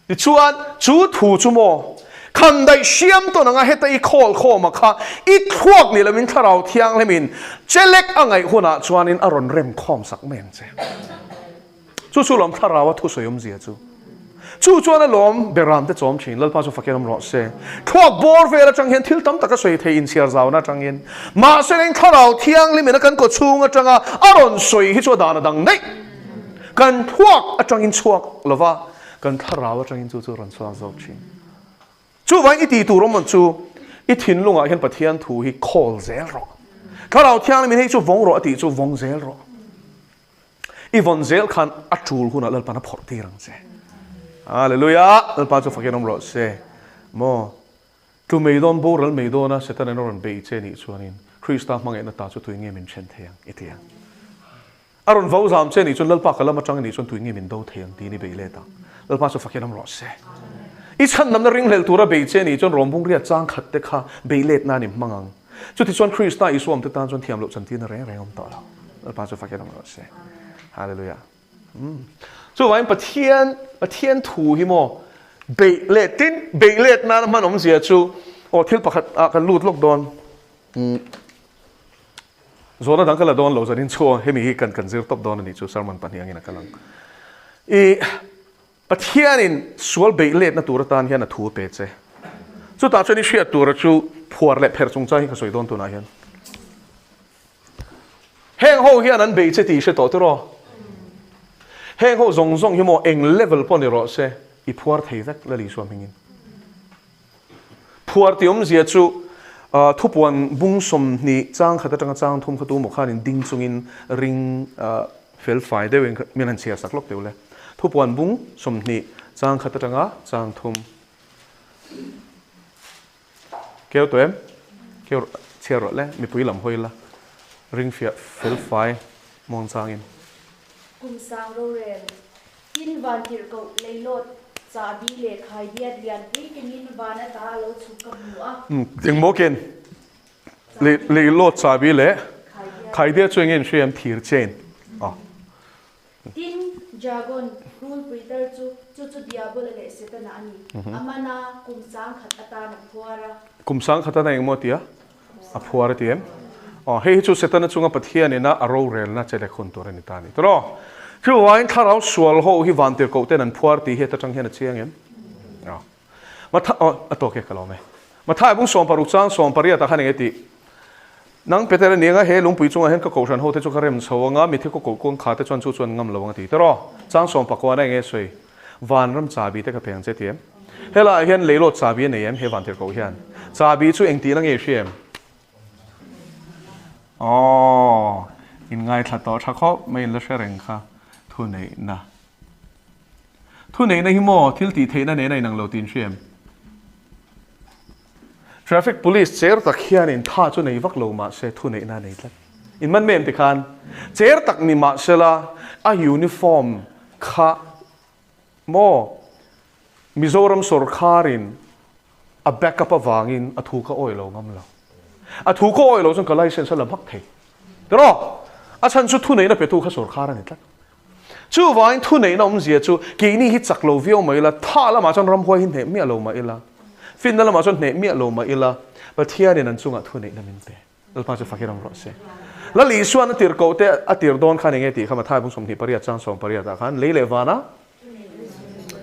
Tichuan chu thu chu maw khandaih hriam tawn anga heta i khawl khawm a kha i thluak ni loin thlarau thianghlimin chelek a ngaih hunah chuanin a rawn rem khawm sak mai ang che. Chu chu lawm thlarau a thusawi awmzia chu. Chu chuan a lawm beram te chawm thin, Lalpa chu fakin awm rawh se. Thluak bawr vel atang hian thil tam tak a sawi thei inchhiar zauna atangin. Mahse leng thlarau thianghlim ina kan kawchhung atanga a rawn sawi hi chu a dan a dang daih. Kan thluak atangin chhuak lova, kan thlarau atangin chu chu rawn chhuak zawk thin. Chuvangin i tih tur awm ang chu, i thinlungah hian Pathian thu hi khawl zel rawh. Thlarau thianghlim in hei chu vawng rawh a tih chu vawng zel rawh. I vawn zel khan a tul hunah Lalpan a phawrh tir ang che. Hallelujah! Lalpa chu fakin awm rawh se. Maw? Tlu mai dawn, boral mai dawna Setanan a rawn bei che nih chuanin Krista hmangaihna ta chu tui nge min then thei ang i ti ang. A rawn vo zam che nih chuan Lalpa ka lam atang nih chuan tui nge min do thei ang tiin i bei let ang. Lalpa chu fakin awm rawh se. I chhandamna ringhlel tura bei che nih chuan rawmbung riat chang khat te kha bei let nan i hmang ang. Chutichuan Krista Isua awmte tan chuan thiam loh chantirna reng reng awm tawh lo. Lalpa chu fakin awm rawh se. Hallelujah. Chuvangin Pathian, Pathian thu hi maw beih let tin, beih let nana hman awmzia chu aw thil pakhat ah kan lut lawk dawn. Zawhna dang ka la dawn lo zanin chu hemi hi kan kan zir tawp dawn a nih chu sermon pahnih angin a kal ang. I Pathianin sual beih letna tur atan hian a thu a pe che. Chutah chuan i hriat tura chu phuar leh pherh chungchang hi ka sawi dawn tunah hian. Heng ho hian an bei che tih i hre tawh tiraw? Heng ho zawng zawng hi maw eng level pawh ni rawh se i phuar thei vek Lal Isua hmingin. Phuar tih awmzia chu thupuan bung 20 chang khat atanga chang thum kha tu maw khanin ding chungin ring fel fai deuhin min han chhiar sak lawk teuh le. Thupuan bung 20 chang khat atanga chang thum. Keu tawh em? Keu chhiar rawh le, mipui lam hawi la. Ring fiah fel fai muang changin. Kum sang rorel, Tin van tirhkoh leilawt chahbi leh khaidiat lianpui kengin van ata a lo chhuk ka hmu a. Engmaw ken? Leilawt chahbi leh khaidiat chu enge in hria em? Thir chain. Tin, Dragon, rulpui tar chu, chu chu Diabola leh Setana a ni. A man a, kum 10,000 atan a phuar a. Kum 10,000 atan engmaw a ti a? A phuar a ti em? Aw, hei hi chu Setana chunga Pathian ina a rorelna che lek hun tur a ni ta a ni. Tawh, chuvangin thlarau sual ho hi vantirhkoh ten an phuar tih hi heta tang hian a chiang em? Aw, Matha, aw, a tawk e ka lawm e. Mathai bung 16 chang 18 ah khan eng e tih? Nang Peter a ni anga he lungpui chungah hian ka kohhran ho te chu ka rem chho anga mitthi kaw koh kuang kha te chuan chu chuan ngam lo ang a ti. Tawh, chang 19 a eng e sawi? Vanram chabi te ka pe ang che ti em? Helaiah hian leilawt chabi a nei em he vantirhkoh hian? Chabi chu engtihna nge i hria em? Aww, in ngaithla tawh tha khawp mai in la hre reng kha thuneihna. Thuneihna hi maw thil tih theihna nen a inang lo tih in hria em? Traffic police cher tak hianin tha chu nei vak lo mahse thuneihna a nei tlat. In man mem tikhan cher tak ni mahsela a uniform kha maw Mizoram sawrkharin a back up avangin a thu ka awih lo ngam lo. A thu ka awih lo chuan ka license a la hmak thei. Tiraw? A chhan chu thuneihna petu kha sawrkhar a ni tlat. Chuvangin thuneihna awmzia chu keini hi chak lo viau mai ila, tha lamah chuan ramhuai hi hneh miah lo mah ila, finna lamah chuan hneh miah lo mah ila, Pathianin an chungah thuneihna min pe. Lalpa chu fakir ang rawh se. Lal Isuan a tir koh te a tir dawn khan enge tih kha Mathai bung 28 chang 18 ah khan lei leh vana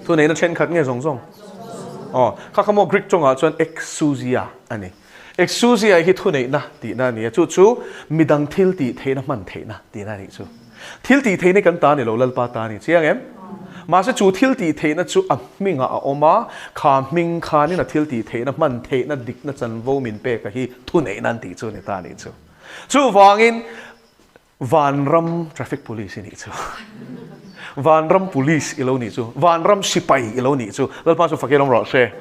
thuneihna thenkhat nge zawng zawng? Aw, kha kha maw Greek tawngah chuan exousia a ni. Exousia hi thuneihna tihna a ni a, chu chu midang thil tih theihna hman theihna tihna a nih chu. Thil tih theihna hi kan ta a ni lo, Lalpa ta a ni chiang em? Mahse chu thil tih theihna chu a hmingah a awm a, kha hming khanin a thil tih theihna hman theihna dikna chanvo min pek a hi thuneihna an tih chu a ni ta a nih chu. Chuvangin Vanram traffic police i nih chu. Vanram police i lo nih chu. Vanram sipai i lo nih chu. Lalpa chu fakir awm rawh se.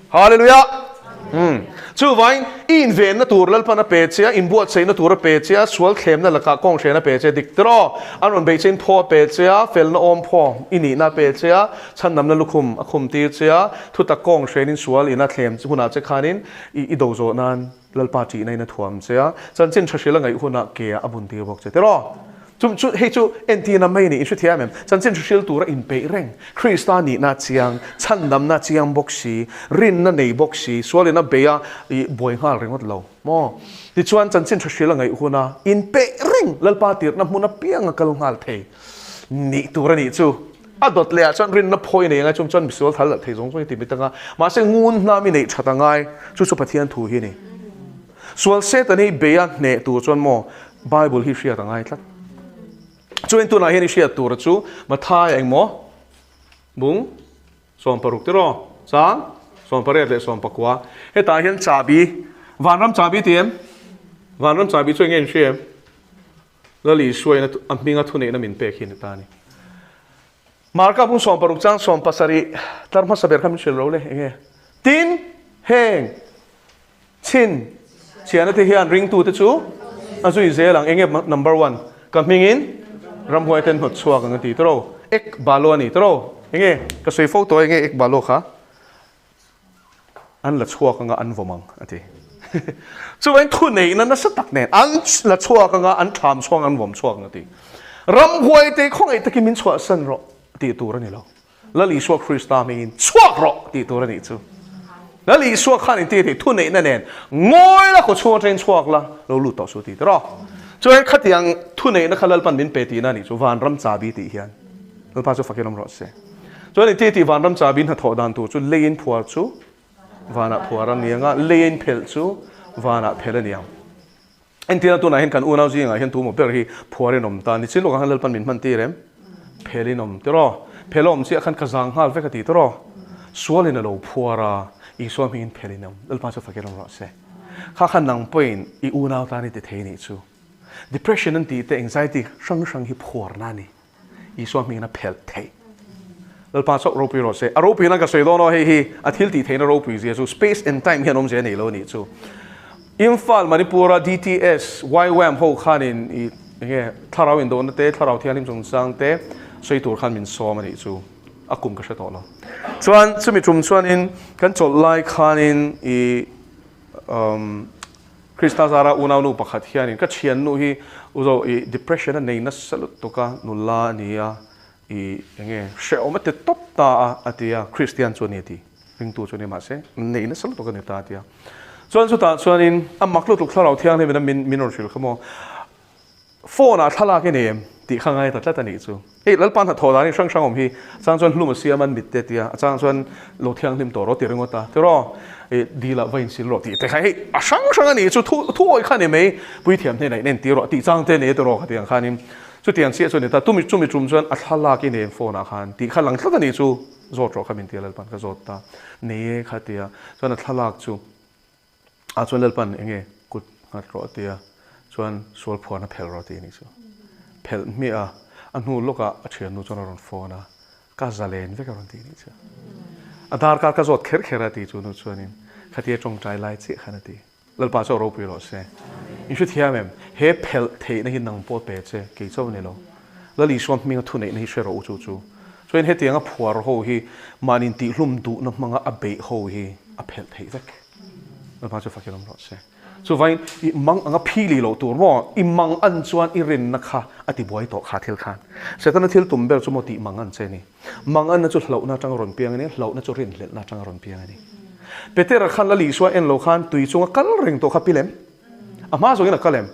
Hallelujah! Umm. Chuvangin i invenna tur Lalpan a pe che a, inbuatsaihna tur a pe che a, sual thlemna lakah kawnghren a pe che dik tiraw? An rawn beih chein phaw a pe che a, felna awm phaw i nihna a pe che a, chhandamna lukhum a khum tir che a, thutak kawnghrenin sual ina thlem hunah che khanin i i do zawh nan Lalpa ṭihna in a thuam che a, chanchin ṭha hrilh a ngaih hunah ke ah a bun tir bawk che tiraw? Chu chu hei chu entirna mai ni, in hrethiam em? Chanchin ṭha hril tura inpeih reng, Krista nihna a chiang, chhandamna a chiang bawk si, rinna nei bawk si, sualin a bei a, ih buai nghal ringawt lo maw? Tichuan chanchin ṭha hrilh a ngaih huna inpeih reng, Lalpa tirhna hmun apiang a kal nghal thei nih tur a nih chu. A dawt leh ah chuan rinna phawi nei angai chung chuan misual thal lah thei zawng zawng hi ti mit anga, mahse ngun hnam i neih that angai, chu chu Pathian thu hi a ni. Sual Satan hi bei a hneh tur chuan maw Bible hi hriat angai tlat. Chuan tunah hian i hriat tur chu Mathai engmaw bung 16 tiraw chang 18 leh 19 hetah hian chahbi vanram chahbi ti em? Vanram chahbi chu enge in hria em? Lal Isua in a hminga thuneihna min pek hi a ni ta a ni. Marka bung 16 chang 17 tlar hmasa ber kha min hrilh lo le, enge? Tin, heng chhin chhiahna te hian ringtute chu a zui zel ang, enge number one? Ka hmingin ramhuai ten hnawt chhuak ang a ti tawh ek balo a ni tawh enge? Ka sawi fo tawh enge ek balo kha? An la chhuak anga an vawm ang, a ti. Chuvain thuneihna nasa tak nen an la chhuak anga an ṭham chhuak ang, an vawm chhuak ang, a ti. Ramhuaite khawngaih takin min chhuahsan rawh tih tur a ni lo. Lal Isua Krista hmingin chhuak rawh tih tur a nih chu. Lal Isua khan inti thei thuneihna nen ngawi la kawchhung atangin chhuak la, lo lut tawh suh tih tur aw. Chuan khatiang thuneihna kha Lalpan min pe tihna a nih chu, vanram chabi tih hian. Lalpa chu fakin awm rawh se. Chuan inti tih vanram chabi hnathawh dan tur chu leiin phuar chu vanah phuar a ni ang a, leiin phelh chu vanah phelh a ni ang. Entirna tunah hian kan unau zingah hian tumaw ber hi phuarin awm ta ni chin lawkah khan Lalpan min hman tir em? Phelin awm tiraw? Phelh a awm chiah khan ka zang nghal vek a ti tiraw? Sualin a lo phuar a, Isua hmingin phelhin awm. Lalpa chu fakin awm rawh se. Kha khan nang pawhin i unau tan i ti thei nih chu. Depression an tih te anxiety hrang hrang hi phuarna a ni. Isua hmingin a phelh theih. Lalpa chauh ropui rawh se. A ropui nan ka sawi dawn aw hei hi a thil tih theihna ropui zia chu space and time hian awmzia a nei lo a nih chu. Imphal Manipur-a DTS, YWAM ho khanin i enge thlarau indawhna te, thlarau thianghlim chungchang te sawi tur khan min sawm a nih chu. A kum ka hre tawh lo. Chuan chumi tum chuanin kan chawlh lai khanin i umm Krista zara unaunu pakhat hianin ka thiannu hi uzo i depression a nei nasa lutuk a, nula a ni a, i enge hrehawm a ti tawp ta a a ti a, Kristian chu a ni a ti. Ringtu chu a ni mahse nei nasa lutuk a ni ta a ti a. Chuan chutah chuanin a mak lutuk thlarau thianghlim in a min min rawn hrilh kha maw phone ah thlalak i nei em tih kha ngai ta tlat a nih chu. Hei Lalpa hnathawh dan hi hrang hrang awm hi a chang chuan hlum a siam an mit te tia a chang chuan lo thianghlim tawh rawh ti ringawt a tiraw i dil ah va insil rawh tih te kha hei a hrang hrang a nih chu thu thu awih kha a ni mai puithiam hnenah in entir rawh tih chang te a ni tiraw khatiang khanin chutiang chiah chu a ni ta tumi chumi tum chuan a thlalak i nei em phone ah khan tih kha lang tlat a nih chu. Zawt rawh kha min tia Lalpan ka zawt ta nei e kha tia chuan a thlalak chu ah chuan Lalpan enge kut nghat rawh a tia chuan sual phuan a phelh rawh a ti a nih chu phelh hmiah a a hnu lawkah a thiannu chuan a rawn phone a ka zalen vek a rawn ti a nih chu a darkar ka zawt kher kher a ti chu nu chuanin khatia tawngtai lai chiah khan a ti. Lalpa chu a ropui rawh se. In hrethiam em? He phelh theihna hi nang pawh pe che, kei chauh ni lo. Lal Isua hminga thuneihna hi hre rawh u chu chu. Chuan hetianga phuar ho hi mahni intihlum duhna hmanga a beih ho hi a phelh theih vek. Lalpa chu fakin awm rawh se. Chuvain i mang anga phili loh tur maw? I mang an chuan i rinna kha a ti buai tawh kha thil khan. Setana thil tum ber chu maw tih mang an che ni. Manganna chu hlauhna atanga rawn piang a ni, hlauhna chu rinhlelhna atanga rawn piang a ni. Petera khan Lal Isua en lo khan tui chunga kal reng tawh kha pil em? A hma zawngin a kal em?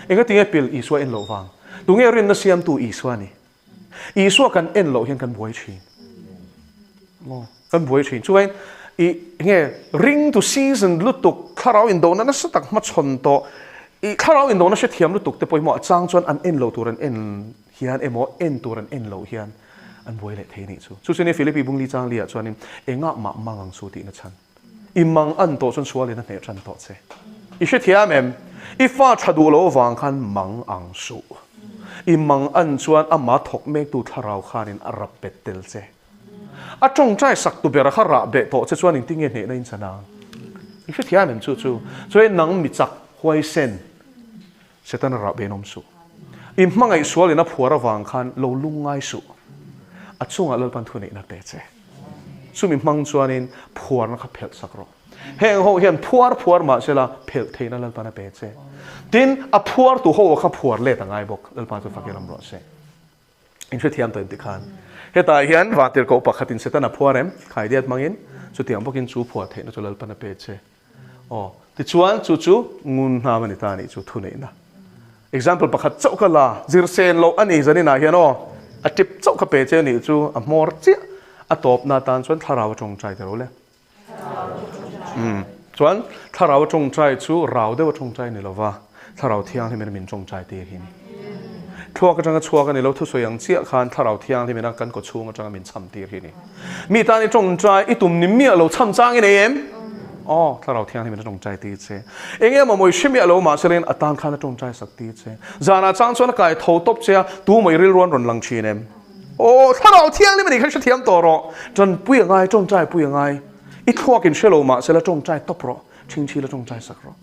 Engatinge pil Isua en loh vang? Tunge rinna siamtu Isua a ni? Isua kan en loh hian kan buai thin. Maw? Kan buai thin. Chuvain i nge ring to season lutuk thlarau indona nasa tak hmachhawn tawh i thlarau indona hrethiam lutuk te pawh hi maw a chang chuan an en lo tur an en hian emaw en tur an en loh hian an buai leh thei a nih chu. Chu chuan Philippi Bungli Changli-ah chuanin engah mah mang ang chu tihna chhan. I mang an tawh chuan sualin a hneh tan tawh che. I hrethiam em? I fa tha duh lo avang khan mang ang suh. I mang an chuan ama thawk mektu thlarau khanin a rap bet tel che. A tawngtai sak tu bera kha rah beh tawh che chuan engtinge hnehna in chan ang? I hrethiam em chu chu? Chuan nang mi chak huaisen. Setana rah ben awm suh. I hmangaih sualin a phuar avang khan lo lungngai suh. A chungah Lalpan thuneihna pe che. Chumi hmang chuanin phuarna kha phelh sak rawh. Heng ho hian phuar phuar mah sela phelh theihna Lalpan a pe che. Tin, a phuartu ho kha phuar let a ngai bawk. Lalpa chu fak i ram rawh se. In hrethiam tawh inti khan. Hetah hian vantirhkoh pakhatin Setana phuar em? Khaidiat hmangin chutiang bawkin chu phuar theihna chu Lalpan a pe che. Aw, tichuan chu chu ngun hnam a ni ta a nih chu thuneihna. Example pakhat chauh ka la, zir sen loh a ni zaninah hian aw, a tip chauh ka pe che a nih chu a hmawr chiah a tawpna atan chuan thlarau a tawngtai ta lo le. Umm, chuan thlarau a tawngtai chu rau deuh a tawngtai ni lova, thlarau thianghlim in min tawngtai tir hi ni. Thluak atanga chhuak a ni lo, thusawi ang chiah khan thlarau thianghlim ina kan kawchhung atanga min cham tir hi ni. Mi tan i tawngtai i tum ni miah lo cham chang i nei em? Aw, thlarau thianghlim in a tawngtai tir che. Eng emaw mawi hre miah lo mahse lengin a tan khan a tawngtai sak tir che. Zanah chang chuan a kai tho tawp che a, tu maw i rilru an rawn lang thin em? Aw, thlarau thianghlim a nih kha hrethiam tawh rawh. Tanpui a ngai, tawngtai pui a ngai. I thluak in hre lo mahse la tawngtai tawp rawh, thingthi la tawngtai sak rawh.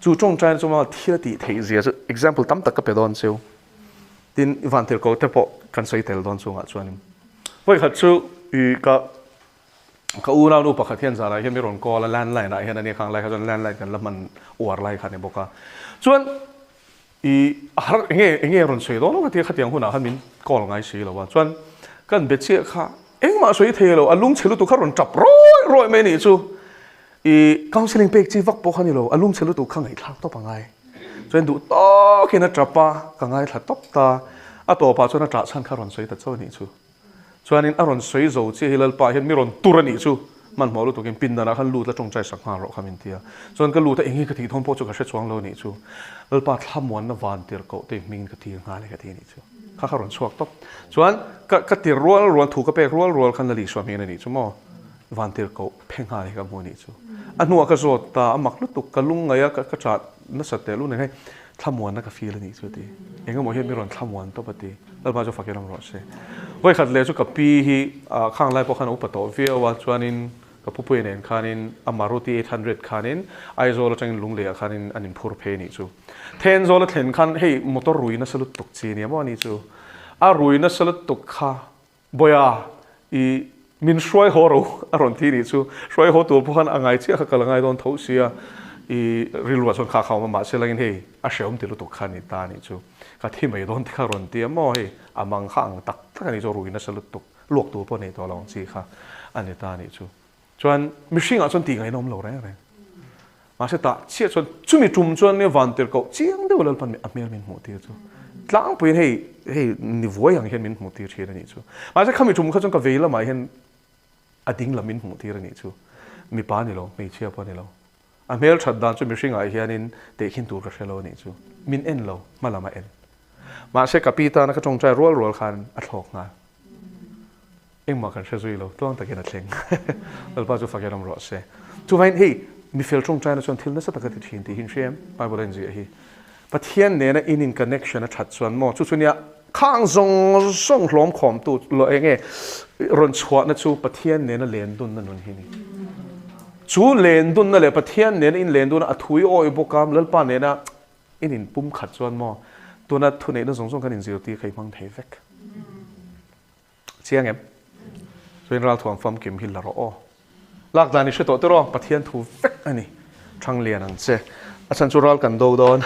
Chu tawngtaina chu mah thil a tih theih zia chu example tam tak ka pe dawn cheu. Tin, i van tirhkoh te pawh kan sawi tel dawn chungah chuanin vawikhat chu i ka ka unaunu pakhat hian zanah hian mi rawn call a, landline ah hian ania khang lai kha chuan landline kan la hman uar lai kha a ni bawk a. Chuan i a har enge enge rawn sawi dawn lo ka ti a, khatiang hunah khan min call ngai si lo a. Chuan kan be chiah kha engmah sawi thei lo, a lungchhe lutuk kha rawn tap rawih rawih mai a nih chu. I counselling pek chi vak pawh kha ni lo, a lungchhe lutuk kha ngaihthlak tawp a ngai. Chuan duh tawkin a tap a, ka ngaithla tawp ta. A tawpah chuan a ṭah chhan kha rawn sawi ta chauh a nih chu. Chuanin a rawn sawi zo chiah hi Lalpa hian mi rawn tur a nih chu. Hmanhmawh lutukin pindanah khan lut la ṭawngṭai sak nghal rawh kha min ti a. Chuan ka lut a, eng nge ka tih dawn pawh chu ka hre chuang lo a nih chu. Lalpa thlamuanna van tir koh te hmingin ka tir nghal e ka ti a nih chu. Kha kha rawn chhuak tawp. Chuan ka ka tir rual rual, thu ka pek rual rual khan Lal Isua hmingin a nih chu maw. Vantirhkoh phe nghal hi ka hmu a nih chu. A hnuah ka zawt ta, a mak lutuk, ka lungngaih a, ka chah nasat teh lun hei thlamuanna ka feel a nih chu a ti. Engemaw hian mi rawn thlamuan tawp a ti. Lalpa chu fakin awm rawh se. Vawikhat leh chu ka pi hi khang lai pawh khan a upa tawh viau a, chuanin. Ka pupuia nen khanin a Maruti 800 khanin Aizawl atangin Lungleiah khanin an inphur phei anih chu. Thenzawl a thlen khan hei motor rui nasa lutuk chi ania maw anih chu. A rui nasa lutuk kha Bawiha i min hruai haw ro a rawn ti anih chu. Hruai haw tur pawh khan a ngai chiah kha ka la ngai dawn tho sia i rilruah chuan kha kha awm a mahse langin hei a hrehawm ti lutuk kha a ni ta anih chu. Ka thi mai dawn te kha a rawn ti a maw hei a mang kha ang tak tak anih chu a rui nasa lutuk. Luak tur pawh nei tawh lo ang chi kha a ni ta anih chu. Chuan mihringah chuan tih ngaihna awm lo reng reng. Mahse tah chiah chuan chumi tum chuan nia van tir koh chiang deuh Lalpan a hmel min hmuh tir chu. Tlangpuiin hei hei ni vuai ang hian min hmuh tir thin anih chu. Mahse khami tum kha chuan ka vei lamah hian a ding lam min hmuh tir anih chu. Mipa ni lo, hmeichhia pawh ni lo. A hmel that dan chu mihringah hianin tehkhin tur ka hre lo anih chu. Min en lo, hma lam a en. Mahse ka pi tana ka tawngtai rual rual khan a thlawk nghal. Engmah kan hre zui lo, tluang takin a thleng. Lalpa chu fakin awm rawh se. Chuvangin hei mifel tawngtaina chuan thil nasa taka ti thin tih hi in hria em? Bible a inziah hi. Pathian nena in in connection a that chuan maw chu chu nia khang zawng zawng hlawm khawmtu eng nge rawn chhuahna chu Pathian nena len dunna nun hi ni. Chu len dunna leh Pathian nena in len dunna a thui awi bawk a, Lalpa nena in in pum khat chuan maw tuna thuneihna zawng zawng kan inzirtir kha i hmang thei vek. Chiang em? Chuan ralthuam famkim hi la rawh aw. Lak dan i hre tawh tiraw? Pathian thu vek a ni. Thang lian ang che. A chhan chu ral kan do dawn.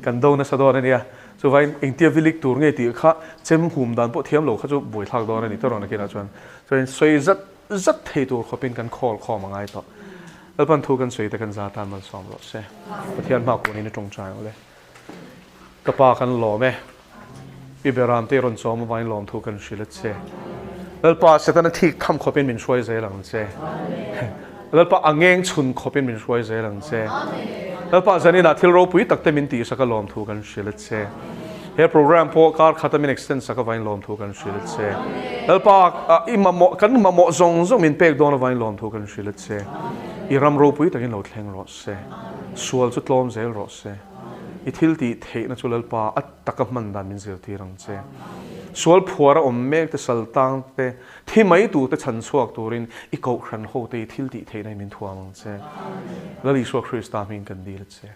Kan do nasa dawn a nia. Chuvain engtia vilik tur nge tih kha chem hum dan pawh thiam lo kha chu buaithlak dawn a ni tiraw nakinah chuan. Chuan sawi zat zat thei tur khawpin kan khawl khawm a ngai tawh. Lalpan thu kan sawi te kan za tan malsawm rawh se. Pathian hma kunin i tawngtai ang le. Ka pa kan lawm e. I Beram te i rawn chawm avangin lawmthu kan hrilh a che. Lalpa Setana thik tham khawpin min hruai zel ang che. Lalpa a ngeng chhun khawpin min hruai zel ang che. Lalpa zaninah thil ropui tak te min tihsak a lawmthu kan hrilh a che. He program pawh kar khata min extend sak avangin lawmthu kan hrilh a che. Lalpa i mamawh kan mamawh zawng zawng min pek dawn avangin lawmthu kan hrilh a che. I ram ropui takin lo thleng rawh se. Sual chu tlawm zel rawh se. I thil tih theihna chu Lalpa a taka hman dan min zirtir ang che. Sual phuar a awm mek te, sal tang te, thi mai tur te chhan chhuak turin i kohhran ho te i thil tih theihna hi min thuam ang che. Lal Isua Krista hming kan dil a che.